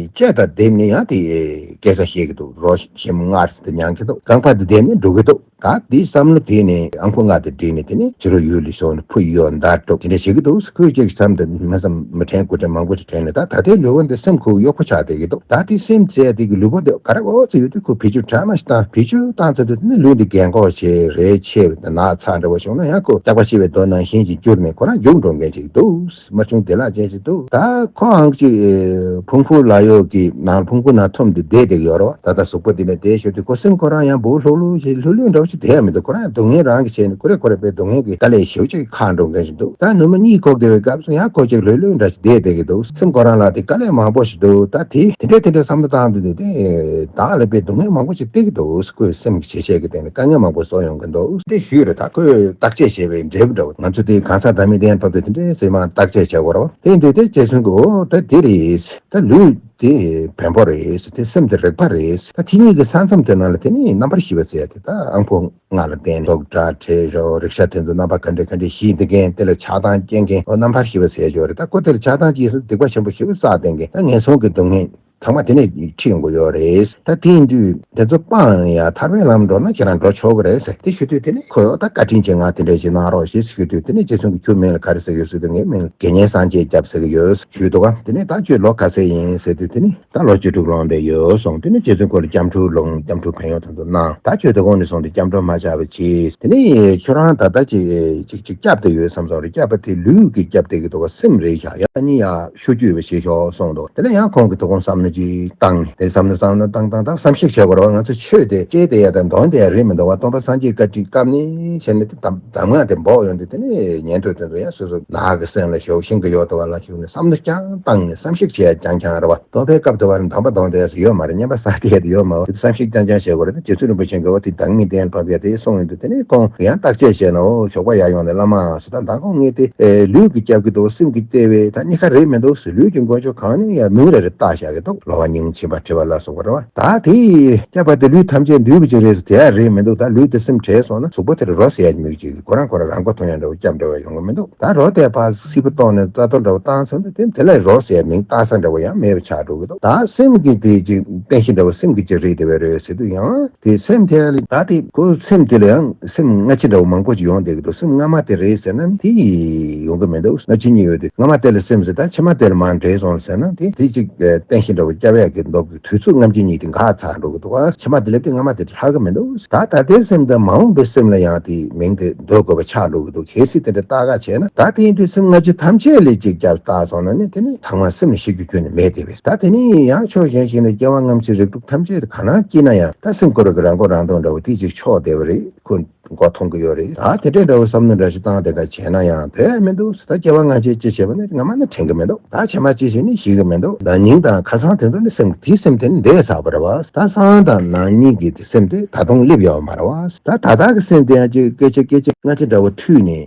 ལྕེ་དང་ལྡེབས་ནས་ཡང་དེ་སྐད་ཆ་བཤད་ཀྱི་འདུག་རོ་ཞིམ་མངར་དེ་མྱང་གི་འདུག་རྐང་པ་དེ་ལྡེབས་ནས་འགྲོ་གི་འདུག་ད་དེའི་བསམ་བློ་དེ་ནས་ཨམ་ཁོ་ང་དེ་བསྒྲིགས་ནས་དེ་ནས་ཕྱི་རུ་ཡུལ་ལ་ཤོར་ནས་ཕུ་ཡོད་འདར་འགྲོ་དེ་འདྲ་བྱེད་ཀྱི་འདུག་ཁོས་ཅིག་བསམ་དུ་མི་བསམ་མི་དྲན་དགུ་དྲན་མང་པོ་ཞིག་དྲན་ནས། ད་ད་ལྟའི་ལུས་པོ་འདི་སེམས་ཁོ་གཡོག་པོ་ཆགས་བསྡད་ཀྱི་འདུག་ད་དེ་སེམས་ཟེར་དེ་གི་ལུས་པོ་འདི་ག་རེ་འོ་ཚོད་ཡོད་དུས་ཁོ་བེད་སྤྱོད་བྲལ་མ་ཞིག་བཏང་། བེད་སྤྱོད་བཏང་ཚར་དུས་དེ་ནས་ལུས་འདི་རྒན་གོག་བྱས་རེད་ཆེ་བ་དང་ན་ཚ་འདྲ་བོ་བྱུང་ན་ཡང་ཁོ་སྐྲག་པ་ཤི་བའི་དོ་ནང་བཞིན་གྱི་འགྱུར་ནས་ཁོ་རང་རྒྱུག་འགྲོ་མཁན་ཅིག་འདུག་དམར་ཆུང་བདེ་ལགས་ཅན་ཞིག་འདུག་ད་ཁོའང་ཅིག་ཕུང་པོ་ལ་ཡོད་ཀྱི་ནང་ཕུང་པོ་ནང་འཐོམས་ཏེ་བསྡད་བསྡད་ཀྱི་ཡོད་རེད་བ། ད་ལྟ་གཟུགས་པོ་འདི་ནས་བསྡད་ཞོར་དུ་ཁོ་སེམས་ཁོ་རང་ཡང་འབུ་ལྷུག་ལྷུག་ཞིག་ལྷུག་ལྷུག་འདྲ་བོ་ཞིག་བསྡད་ཡ་མི་འདུག་ཁོ་རང་ཡང་སྡུག་བསྔལ་རང་གིས་བྱས་ནས་ཁོ་རེ་ཁོ་རེ་དཔེ་སྡུག་བསྔལ་གྱི་དཀའ་ལས་ཞེ་པོ་ཅིག་ཁག་འགྲོ་མཁན་ཞིག་འདུག་ད་ནུ་མོ་གཉིད་ཁུག་བསྡད་པའི་སྐབས་སུ་ཡང་ཁོ་ཅིག་ལྷུག་ལྷུག་འདྲ་ཞིག་བསྡད་བསྡད་ཀྱི་འདུག་སེམས་ཁོ་རང་ལ་དེ་དཀའ་ལས་མང་པོ་ཞིག་འདུག་ད་དེ་དེ་འདྲ་དེ་འདྲ་བསམ་བློ་བཏང་དུས་དེ་དེ་བདག་ལ་དཔེ་སྡུག་བསྔལ་མང་པོ་ཞིག་སྟེར་གྱི་འདུག་ཁོའི་སེམས་ཀྱི་བྱེད་བྱེད་ཀྱི་སྟེང་ནས་དཀའ་ངལ་མང་པོ་བཟོ་ཡོང་གི་འདུག་དེ་ཞུས་རེད། ད་ཁོས་བརྟག་དཔྱད་བྱས་པའི་འབྲས་བུ་འདྲ་བོ། ང་ཚོ་དེ་གང་ཟག་བདག་མེད་བསྟན་ཐོག་ཏུ་དེ་འདྲའི་སེམས་མང་བརྟག་དཔྱད་བྱེད་དགོས་རེད་བ། དེ་འདུག་དེ་རྗེ་བཙུན་གྱིས་འོ་ད་དེ་རེད། ད་ལུས་དེ་བེམ་པོ་རེད། དེ་སེམས་དེ་རེག་པ་རེད། ད་དེ་གཉིས་ཀྱི་ས་མཚམས་དེ་ནང་ལ་དེ་ནི་རྣམ་པར་ཤེས་པ་ཟེར་ཡ་དེ་ད་ཨང་པོ་ལྔ་ལ་བརྟེན་ནས་ཚོགས་སྒྲ་དྲི་རོ་རེག་བྱ་དེ་ཚོ་རྣམ་པ་ག་འདྲ་ག་འདྲ་ཞིག་འདི་མཁན་དེ་ལ་ཆགས་སྡང་སྐྱེ་མཁན་འོ་རྣམ་པར་ཤེས་པ་ཟེར་ཡ་ཅིག་ཡོད་རེད། ད་ཁོ་དེ་ལ་ཆགས་སྡང་སྐྱེས་སོང་སྡིག་པ་ཆེན་པོ་ཞེ་པོ་བསགས་བསྡད་མཁན་ད་ངན་སོང་གི་སྡུག་བསྔལ་ཚང་མ་དེ་ནས་ཁྲིད་ཡོང་གི་ཡོད་རེད། ད་དེ་དུས་དེ་ཚོ་སྤངས་ཡ་ཐར་པའི་ལམ་འགྲོ་ན་ཁྱེད་རང་འགྲོ་ཆོག་གི་རེད་ཟེར། དེ་ཞུ་དུས་དེ་ནས་ཁོས་ད་བཀའ་དྲིན་ཆེ་ང་དེ་འདྲ་ཞིག་གནང་རོགས་ཞེས་ཞུ་དུས་དེ་ནས་རྗེ་བཙུན་གྱིས་ཁྱོད་མིང་ལ་ག་རེ་ཟེར་གི་ཡོད་ཟེར་དུས་ངའི་མིང་ལ་དགེ་བསྙེན་སངས་རྒྱས་སྐྱབས་ཟེར་གི་ཡོད་ཞུས་འདུག་ག་དེ་ནས་ད་ཁྱོད་ལོ་ག་ཚོད་ཡིན་ཟེར་དུས་དེ་ནས་ད་ལོ་བཅུ་དྲུག་ལོན་པའི་ཡོད་གསུངས། དེ་ནས་རྗེ་བཙུན་ཁོ་ལ་སྐྱབས་འགྲོ་ལུང་སྐྱབས་འགྲོ་ཕན་ཡོན་དེ་ཚོ་གནང་། ད་ཁྱོད་དེ་གོང་ནས་བཟུང་སྟེ་སྐྱབས་འགྲོ་མ་བྱ་བ་གྱིས། དེ་ནས་ཁྱོད་རང་ད་ལྟ་ཅིག་ཅིག་ཅིག་སྐྱབས་བསྡད་ཡོད་བསམ་སོང་རེད། སྐྱབས་པ་དེ་ལུས་ཀྱི་སྐྱབས་བསྡད་ཀྱི་འདུག་ག་སེམས་རེད་ཤག་ཡང་གཉིས་ཡ་ཤོ་བཅུ་བའི་ཞེས་ཤོག་གསུངས་འདུག་དེ་ལ་ཡང་ཁོང་གིས་དོ་དགོང་བསམ་བློ་ཅིག་བཏང་ནས་དེ་བསམ་བློ་བསམ་བློ་བཏང་བཏང་བཏང་བསམ་གཞིག་བྱས་པ་རེད་བ། ང་ཚོ་ཆོས་དེ་བྱས་བསྡད་ཡ་དང་འདོན་བསྡད་ཡ་རེད་མི་འདུག་བ། སྟོན་པ་སངས་རྒྱས་བཀའ་དྲིན་སྐབས་ནས་བྱས་ནས་དེ་གདམས་གདམས་ངག་དེ་འབོག་ཡོང་དུས་དེ་ནས་ཉན་ཐོས་དེ་ཚོ་ཡང་སོ་སོ་ནག་གི་སེམས་ལ་ཞོག་ཤིང་གི་ཡོད་དོ་བ་ལ་ཞུགས་ནས་བསམ་བློ་རྐྱང་བཏང་ནས་བསམ་གཞིག་བྱས་ཡ་རྐྱང་རྐྱང་རེད་བ། སྟོན་པའི་སྐབས་དུ་བ་ནས་གདམས་པ་གཏོང་བསྡད་ཡ་ཡོད་མ་རེད། བསྙེན་པ་བསགས་བསྡད་ཡ་དེ་ཡོད་མ་རེད། བསམ་གཞིག་རྐྱང་རྐྱང་བྱེད་དགོས་རེད། རྗེ་བཙུན་རིན་པོ་ཆེ་གིས་བ་དེ་བདག་མེད་བསྟན་པ་དེ་གསུངས་ཡོང་དུས་དེ་ནས་ཁོང་ཡང་བརྟག་དཔྱད་བྱས་ན་འོ་ཞོགས་པ་ཡར་ཡོང་ནས་བླ་མ་ད་མདང་དགོང་ངས་དེ་ལུས་ཀྱི་སྐྱབས་ཀྱི་འདུག་སེམས་ཀྱི་བརྟེན་པའི་ད་གཉིས་ཀ་རེད་མི་འདུག་ཟེར། ལུས་ཀྱི་མགོན་མཆོག་གང་ནས་ཡང་མིང་རེ་རེ་བཏགས་བཞག་གི་འདུག་གློ་བ་སྙིང་མཆིན་པ་མཁྲིས་པ་ལ་སོགས་པ་རེད་བ། ད་དེ་སྐྱབས་པ་དེ་ལུས་ཐམས་ཅད་འདུས་པ་ཅིག་རེད་ཟེར་དེ་ཡང་རེད་མི་འདུག་ད་ལུས་དེ་སེམས་བྲལ་སོང་ན་གཟུགས་པོ་དེར་རོ་ཟེར་ཡ་མི་ཅིག་ཁོ་རང་ཁོ་རང་རང་མགོ་ཐོན་ཡ་འདྲ་བོ་སྐྱབས་འདྲ་བོ་ཡོང་གི་མི་འདུག་ད་རོ་དེ་ཕར་སིལ་བུ་བཏོགས་ནས་རྩ་ཐོ་འདྲ་བོ་བཏང་ཚར་ན་དེ་དེ་ལ་རོ་ཟེར་ཡ་མིང་བཏགས་ས་འདྲ་བོ་ཡང་མེད་པ་ཆགས་འགྲོ་གི་འདུག་ད་སེམས་ཀྱི་དེ་ཅིག་རྟེན་གཞི་འདྲ་བོ་སེམས་ཀྱི་ཅིག་རེད་དེ་བས་རེད་ཟེར་དུས་ཡང་དེ་སེམས་དེ་ལ་ད་དེ་ཁོ་སེམས་དེ་ལ་ཡང་སེམས་སྔ་ཕྱི་འདྲ་བོ་མང་པོ་ཅིག་ཡོང་བསྡད་ཀྱི་འདུག་སེམས་སྔ་མ་དེ་རེད་ཟེར་ན་དེ་ཡོང་གི་མི་འདུག་སྔ་ཕྱི་གཉིས་ཡོད་དེ་སྔ་མ་དེ་ལ་སེམས་ཟེར་ད་ཕྱི་མ་དེ་ལ་མར་འདྲེས་སོང་ཟེར་ན་དེ་དེ་ཅིག་རྟེན་གཞི་འདྲ་བོ་སྐྱབས་ཡག་གི་འདུག་དུས་ཚོད་སྔ་ཕྱི་གཉིས་དེ་འགག་ཚར་འགྲོ་གི་འདུག་ཕྱི་མ་དེ་ལ་དེ་སྔ་མ་དེ་ལྷག་གི་མི་འདུག་ད་ད་ལྟའི་སེམས་དང་མ་འོངས་པའི་སེམས་ལ་ཡང་དེ་མིང་དེ་འདོགས་དགོས་པ་ཆགས་འགྲོ་གི་འདུག་གལ་སྲིད་དེ་འདྲ་བཏགས་ཀ་བྱས་ན་ད་དེ་ཡིན་དུས་སེམས་སྔ་ཕྱི་ཐམས་ཅད་ལ་ཅིག་སྐྱབས་བཏགས་སོང་ན་ནི་དེ་ནི་ཚང་མ་སེམས་ལ་ཤི་རྒྱུ་ཁྱོན་ནས་མེད་དེ་བས། ད་དེ་ནི་ཡང་ཕྱོགས་གཞན་ཞིག་ནས་སྐྱེ་བ་སྔ་ཕྱི་རིགས་དྲུག་ཐམས་ཅད་ག་ན་སྐྱེས་ན་ཡང་ད་སེམས་ཁོ་རང་གི་རང་མགོ་རང་ཐོན་འདྲ་བོ་དེ་ཅིག་ཆོག་བསྡད་པ་རེད། ཁོ་མགོ་ཐོན་གི་ཡོད་རེད། ད་དེ་འདྲའི་འདྲ་བོ་བསམ་བློ་འདྲ་ཞིག་བཏང་དེ་འདྲ་བྱས་ན་ཡང་དེ་མི་འདུག་ད་སྐྱེ་བ་སྔ་ཕྱི་ཅི་བྱས་པ་ནི་སྔ་མ་ནི་དྲན་གི་མི་འདུག་ད་ཕྱི་མ་ཅི་བྱས་ནི་ཤེས་གི་མི་འདུག་ད་སྙིང་དང་ཁ་སང་དེ་ཚོ་ནི་སེམས་དེའི་སེམས་དེ་ནི་འདས་ཚར་བ་རེད་བ། ད་སང་དང་ནང་གཉིས་ཀྱི་དེ་སེམས་དེ་ད་དུང་སླེབས་ཡོད་མ་རེད་བ། ད་ད་ལྟ་གི་སེམས་དེ་ཡང་ཅིག་སྐད་ཆ་སྐད་ཆ་སྔ་ཕྱི་འདྲ་བོ་མཐུད་ནས་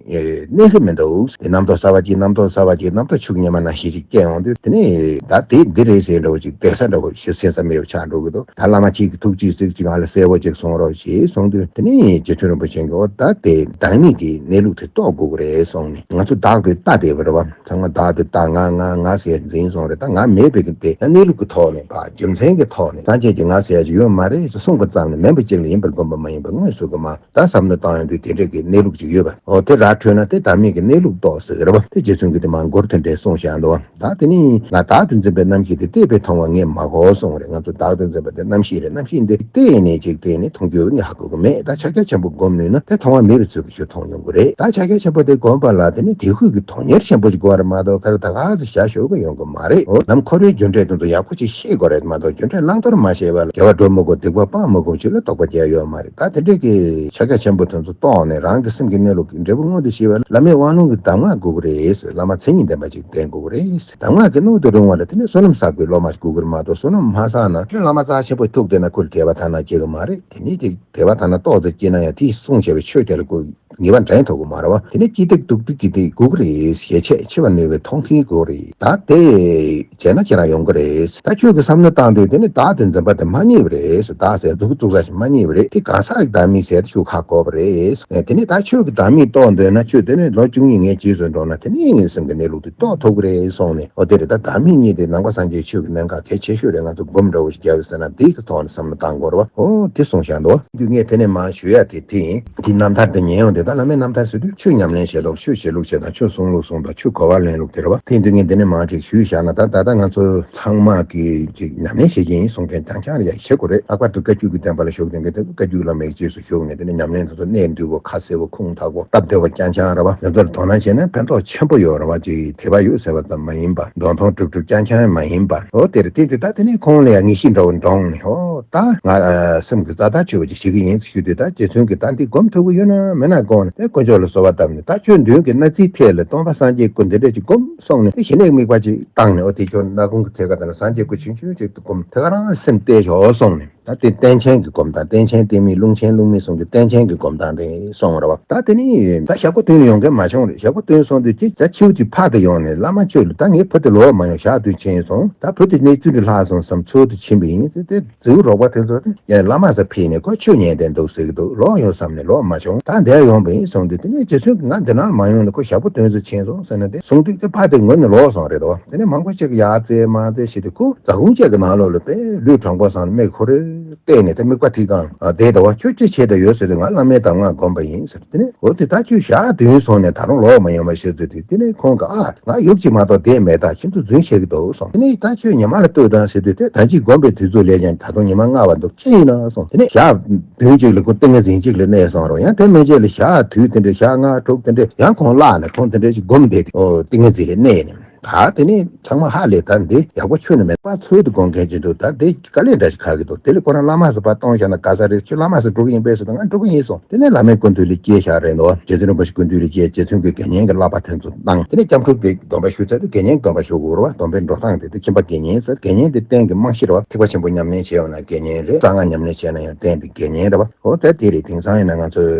གནས་གི་མི་འདུག་དེ་རྣམ་རྟོག་གསར་བ་ཅིག་རྣམ་རྟོག་གསར་བ་ཅིག་རྣམ་རྟོག་ཆུ་ཉི་མ་ནང་བཞིན་ཅིག་སྐྱེ་ཡོང་དུས་དེ་ནི་ད་དེ་འདི་རེད་ཟེར་འདྲ་བོ་ཅིག་བསྡད་ས་འདྲ་བོ་ཞིག་སེམས་ས་མེད་པ་ཆགས་འགྲོ་གི་འདུག་ད་བླ་མ་གཅིག་གིས་ཐུགས་རྗེ་གཟིགས་ཅིག་ང་ལ་གསལ་བོ་ཅིག་གསུང་རོགས་ཞེས་གསུངས་དུས་དེ་ནས་རྗེ་བཙུན་རིན་པོ་ཆེ་གིས་འོ་ད་དེ་བདག་མེད་ཀྱི་གནས་ལུགས་དེ་རྟོགས་དགོས་ཀྱི་རེད་གསུངས་ནས་ང་ཚོ་བདག་དེ་ལྟ་བསྡད་པ་རེད་བ། ཚང་མ་བདག་དེ་ལྟ་ང་ང་ང་ཟེར་འཛིན་སོང་རེད། ད་ང་མེད་པའི་གི་དེ་ད་གནས་ལུགས་ཀྱི་ཐོག་ནས་ཕར་རྒྱུ་མཚན་གྱི་ཐོག་ནས་སངས་རྒྱས་ཀྱིས་ང་ཟེར་ཡ་ཅིག་ཡོད་མ་རེད་ཅེས་གསུངས་པ་ཙམ་ལས་མིན་པ་གཅིག་ལ་ཡིན་པར་བསྒོམ་པ་མ་ཡིན་པ་དངོས་སུ་གི་མ། ད་བསམ་བློ་བཏང་ཡོང་དུས་དེ་འདྲ་གི་གནས་ལུགས་ཅིག་ཡོད་པ། འོ་དེ་ར་འཕྲོད་ན་དེ་བདག་མེད་ཀྱི་གནས་ལུགས་རྟོགས་ཟེར་གི་རེད་བ། དེ་རྗེ་བཙུན་གྱིས་དེ་མ་མགུར་དེ་འདྲའི་གསུངས་བཞག་འདུག་བ། ད་དེ་ནི་ང་བདག་ཏུ་འཛིན་པའི་རྣམ་ཤེས་དེ་བལྟས་པས་མཐོང་བ་ངས་མ་གོ་གསུངས་རེད། ང་ཚོ་བདག་ཏུ་འཛིན་པ་དེ་རྣམ་ཤེས་རེད། རྣམ་ཤེས་འདི་བལྟས་ནས་ཅིག་བལྟས་ནས་མཐོང་རྒྱུ་ངས་ཧ་གོ་གི་མེད། ད་ཕྱག་རྒྱ་ཆེན་པོ་བསྒོམས་ནུས་ན་དེ་མཐོང་བ་མེད་པའི་ཚུལ་གྱིས་ཁྱོད་མཐོང་ཡོང་གི་རེད། ད་ཕྱག་རྒྱ་ཆེན་པོ་དེ་བསྒོམས་པ་ལ་དེ་ནི་དེ་ཧུད་ཀྱི་དོན་གཉེར་ཆེན་པོ་ཞིག་དགོས་པ་རེད་མ་གཏོགས་ཁ་ར་ད་ག་ཚོད་བྱ་ཞོར་གི་ཡོང་གི་མ་རེད། འོ་ནམ་འཁོར་བའི་རྒྱུ་འབྲས་དེ་ཚོ་ཡག་པོ་ཅིག་ཤེས་དགོས་རེད་མ་གཏོགས་རྒྱུ་འབྲས་བླང་དོར་མ་ཤེས་པ་ལ་དགེ་བ་སྒྲུབ་མི་དགོས་སྡིག་པ་སྤང་མི་དགོས་ཅིག་ལ་དོགས་པ་རྒྱག་ཡོད་མ་རེད། ད་དེ་འདྲས་ཀྱི་ཕྱག་རྒྱ་ཆེན་པོ་དེ་ཚོ་རྟོགས་ནས་རང་གི་སེམས་ཀྱི་གནས་ལུགས་ཀྱི་འབྲས་བུ་མངོན་དུ་ཤེས་པ་ལ་བླ་མའི་དབང་ལུང་གི་གདམས་ངག་དགོས་ཀྱི་རེད། བླ་མ་མཚན་ཉིད་ལྡན་པ་ཅིག་བསྟེན་དགོས་ཀྱི་རེད། གདམས་ངག་གི་སྣོད་དུ་རུང་བ་ལ་དེ་ནི་བསོད་ནམས་བསགས་པའི་སློབ་མ་ཞིག་དགོས་ཀྱི་རེད་མ་གཏོགས་བསོད་ནམས་མ་བསགས་ན་བླ་མ་རྩ་ཆེན་པོ་ཐུག་བསྡད་ན་ཁོ་ལ་དད་པ་དག་སྣང་སྐྱེ་གི་མ་རེད། དེ་ནི་ཅིག་དད་པ་དག་སྣང་ཏོག་ཙམ་སྐྱེས་ན་ཡང་དེས་གསུངས་བྱས་པའི་ཆོས་དེ་ལ་ཁོ་ ངེས་པ་འདྲེན་ཐུབ་ཀྱི་མ་རེད་བ། དེ་ནས་སྐྱིད་སྡུག་སྡུག་སྡུག་སྐྱིད་སྡུག་དགོས་ཀྱི་རེད། ཞལ་ཆད་འཆི་བ་ནུས་པའི་མཐོང་ཐེངས་དགོས་རེད། ད་དེ་བྱས་ན་ཁྱེད་རང་ཡོང་གི་རེད། ད་ཁྱོད་ཀྱི་བསམ་བློ་བཏང་དུས་དེ་ནི་བདག་དེ་འཛིན་པ་དེ་མ་རྙེད་པ་རེད། བདག་ཟེར་འཛུགས་འཛུགས་ས་ཞིག་མ་རྙེད་པ་རེད། དེ་གང་ཟག་གི་བདག་མེད་ཟེར་ཤུགས་ཁག་དགོས་པ་རེད། དེ་ནི་ད་ཁྱོད་ཀྱི་བདག་མེད་རྟོགས་འདོད་ན་ཁྱོད་དེ་ནི་ལོ་བཅུ་གཉིས་ངའི་རྗེས་སུ་འགྲོ་ན་དེ་ནི་སེམས་ཀྱི་གནས་ལུགས་དེ་རྟོགས་ཐུབ་ཀྱི་རེད་གསུངས་ནས། འོ་དེ་རེད། ད་བདག་མེད་གཉིས་དེ་ནང་པ་སངས་རྒྱས་ཆོས་ཀྱི་གནད་འགག་གལ་ཆེ་ཤོས་རེད། ང་ཚོ་སྒོམ་འདྲ་བོ་ཞིག་རྒྱབ་ཡོད་ཟེར་ན་དེའི་ཐོག་ནས་བསམ་བློ་བཏང་དགོས་རེད་བ། འོ་དེ་གསུངས་བཞག་འདུག་དུས་ངས་དེ་ནས་མར་ཞུ་ཡ་དེ་དེ་ཡིན། དེའི་རྣམ་ཐར་དེ་ཉན་ཡོང་དུས། ད་བླ་མའི་རྣམ་ཐར་ཟེར་དུས་ཆོས་ཉམས་ལེན་བྱེད་ལུགས། ཆོས་བྱེད་ལུགས་བྱེད་དང་། ཆོས་གསུང་ལུགས་གསུང་དང་། ཆོས་གོ་བ་ལེན་ལུགས་དེ་རེད་བ། དེ་ཡིན་དུས་ངས་འདི་ནས་མར་ཅིག་ཞུས་བཞག་ན། ད་ད་ལྟ་ང་ཚོ་ཚང་མ་གིས་ཅིག་ཉམས་ལེན་བྱེད་ཀྱི་ཡིན་གསུང་མཁན་རྐྱང་རྐྱང་རེད་ཡ། བྱེད་དགོས་རེད། ལྷག་པར་དུ་བཀའ་བརྒྱུད་ཀྱི་བསྟན་པ་ལ་ཞུགས་མཁན་གྱི་དེ་བཀའ་བརྒྱུད་བླ་མའི་རྗེས་སུ་ཞུགས་ནས་དེ་ནས་ཉམས་ལེན་དེ་ཚོ་གནད་འདུས་པོ་ཁ་གསལ་པོ་ཁུངས་དག་པོ་སྟབས་བདེ་བ་རྐྱང་རྐྱང་རེད་བ། དེ་ཚོར་དོ་སྣང་བྱས་ན་ཕན་ཐོགས་ཆེན་པོ་ཡོད་རེད་བ། ཅིག་དད་པ་ཡོད་ཟེར་བ་ཙམ་མ་ཡིན་པ། འདོན་ཐོང་གྲུབ་གྲུབ་རྐྱང་རྐྱང་མ་ཡིན་པ། འོ་དེར་བརྟེན་ཏེ་ད་དེ་ནས་ཁོང་ལ་ཡང་ངེས་ཤེས་འདྲ་བོ་འདྲོངས་ནས། ཨོ་ད་ང་སེམས་ཀྱི་རྩ་བརྟག་དཔྱད་པོ་ཅིག་བྱེད་ཀྱི་ཡིན་ཞུས་དུས། ད་རྗེ་བཙུན་གྱིས་ད་འདི་སྒོམ་ཐུབ་ཀྱི་ཡོད་ན་མེད་ན་དགོངས་ནས། དེ་དཀོན་མཆོག་ལ་གསོལ་བ་བཏབ་ནས། ད་ཁྱོད་མདུན་གྱི་སྣ་རྩེའི་ཐད་ལ་སྟོང་པ་སངས་རྒྱས་སྐུ་འདི་འདྲ་ཅིག་སྒོམ་གསུངས་ནས། དེ་ཞི་གནས་དམིགས་པ་ཅིག་བཏང་ནས། ཨོ་དེ་ཁྱོད་སྣ་ཁུང་གི་ཐད་ཀ་དེ་ལ་སངས་རྒྱས་སྐུ་ཆུང་ཆུང་ཅིག་ཏུ་སྒོམ། དེ་ག་རང་སེམས་གཏད་ཤོག་གསུངས་ནས། ད་དེ་རྟེན་ཆེན་གྱི་སྒོམ་སྟངས། རྟེན་ཆེན་རྟེན་མེད། ལུང་ཆེན་ལུང་མེད་གསུམ་གྱི་རྟེན་ཆེན་གྱི་སྒོམ་སྟངས་དེ་གསུངས་རེད་བ། ད་དེ་ནི་ད་ཞག་པོ་བདུན་ཡོང་མཁན་མ་བྱུང་རེད། ཞག་པོ་བདུན་སོང་དུས་ཅིག་ད་ཕྱི་དྲོ་ཅིག་ཕར་དུ་ཡོང་ནས་བླ་མ་ཁྱོད་ལ། ད་ངའི་བུ་དེ་ལོག་མ་ཡོང་། ཞག་བདུན་ཕྱིན་སོང་། ད་བུ་དེ་ནི་བཙུན་དུ་ལྷག་སོང་བསམ། ཚུལ་དུ་ཕྱིན་པ་ཡིན་ཟེར་ཏེ། རྫིའུ་རོགས་པ་དེ་ཚོ་དེ་ཡང་བླ་མ་ཟེར་ཕེབས་ནས་ཁོ་ཆོས་ཉན་བསྡད་འདུག་ཟེར་གྱི་འདུག་ལོག་ཡོང་བསམ་ནས་ལོག་མ་བྱུང་། ད་འདིར་ཡོང་པ་ཡིན་གསུངས་དུས། དེ་ནས་རྗེ་བཙུན་གྱིས་ང་འདི་ནང་མ་ཡོང་ནས་ཁོ་ཞག་པོ་བདུན་ཙམ་ཕྱིན་སོང་ཟེར་ནས་དེ་གསུངས་དུས། དེ་ཕར་དེ་ངོས་ནས་ལོག་སོང་རེད་དོ། དེ་ནས་མང་པོ་ཅིག་ཡར་བཙལ་མར་བཙལ་བྱས་ཏེ། ཁོ་ཛ་ཧུའུ་ཅིག་གི་ནང་ལོགས་ལ་དཔེ་ལུས་དྲང་པོ་སོང་ནས་མིག་ཁོ་རེ་གཏད་ནས། དེ་དམིགས་པ་ཐིག་གང་བསྡད་འདུག་བ། ཁྱོད་ཅི་བྱེད་དུ་ཡོད་ཟེར་དུས། ང་བླ་མའི་གདམས་ངག་སྒོམ་པ་ཡིན་ཟེར། དེ་ནས་འོ་དེ་ད་ཁྱོད་ཞག་བདུན་སོང་ནས་ད་རུང་ལོག་མ་ཡོང་བ་ཞུས་དུས། དེ་ནས་ཁོང་གིས་ཨ་ང་ཡུག་ཅིག་མ་གཏོགས་བསྡད་མེད། ད་ཁྱིམ་དུ་རྫུན་བཤད་ཀྱི་འདུག་གསུངས། དེ་ནས་ད་ཁྱོད་ཉི་མ་ལ་ལྟོས་དང་ཟེར་དུས། དེ་ད་ཅིག་སྒོམ་པའི་དུས་ཚོད་སླེབས་ཀྱང་ད་དུང་ཉི་མ་སྔ་བ་འདུག་ཅི་ཡིན་ན་གསུངས། དེ་ནས་ཞག་བདུན་ཅིག་ལ་ཁོ་ཏིང་ངེ་འཛིན་གཅིག་ལ་གནས་སོང་རུང་། ཡང་དེ་མན་ཆད་ལ་ཞག་དུས་དེ་འདྲ་ཞག་ལྔ་དྲུག་དེ་འདྲ་ཡང་ཁོང་བརླག་ནས། ཁོང་དེ་འདྲ་ཞིག་སྒོམ་བསྡད་དེ། ཨོ་ཏིང་ངེ་འཛིན་ལ་གནས་ནས། ད་དེ་ནས་ཚང་མ་ཧ་ལས། ད་འདི་ཡག་པོ་ཁྱོན་ནས་མེད་པ། ཚོད་དུ་དགོངས་མཁན་ཅིག་འདུག་ད་དེ་དཀའ་ལས་འདྲ་ཞིག་ཁག་གི་འདུག་དེ་ལས་ཁོ་རང་བླ་མ་ཟེར་ཕར་གཏོང་བཞག་ན་ག་ས་རེད། ཁྱོད་བླ་མ་ཟེར་འགྲོ་གི་ཡིན་པས་ཟེར་དུས། ང་འགྲོ་གི་ཡིན་གསུངས། དེ་ནས་བླ་མའི་སྐུ་མདུན་ལ་སྐྱེལ་བཞག་རེད་འདུག་རྗེ་བཙུན་རིན་པོ་ཆེ་སྐུ་མདུན་ལ་སྐྱེལ། རྗེ་བཙུན་གྱིས་དགེ་བསྙེན་གྱི་བསླབ་པ་དེ་ཚོ་གནང་། དེ་ནས་སྐྱབས་འགྲོ་དེ་སྡོམ་པ་ཞུ་ཚར་དུས། དགེ་བསྙེན་སྡོམ་པ་ཞུ་དགོས་རེད་བ། སྡོམ་པའི་འགྲོ་སྟངས་དེ་དེ་ཁྱིམ་པ་དགེ་བསྙེན་ཟེར། དགེ་བསྙེན་དེ་རྟེན་གྱི་རྨང་གཞི་རེད་བ། ཐེག་པ་ཆེན་པོ་ཉམས་ལེན་བྱས་ཡོང་ན་དགེ་བསྙེན་རེད། གསང་སྔགས་ཉམས་ལེན་བྱས་ན་ཡང་རྟེན་དེ་དགེ་བསྙེན་རེད་བ། འོ་ད་དེ་རེད། དེང་སང་ཡིན་ན་ང་ཚོས་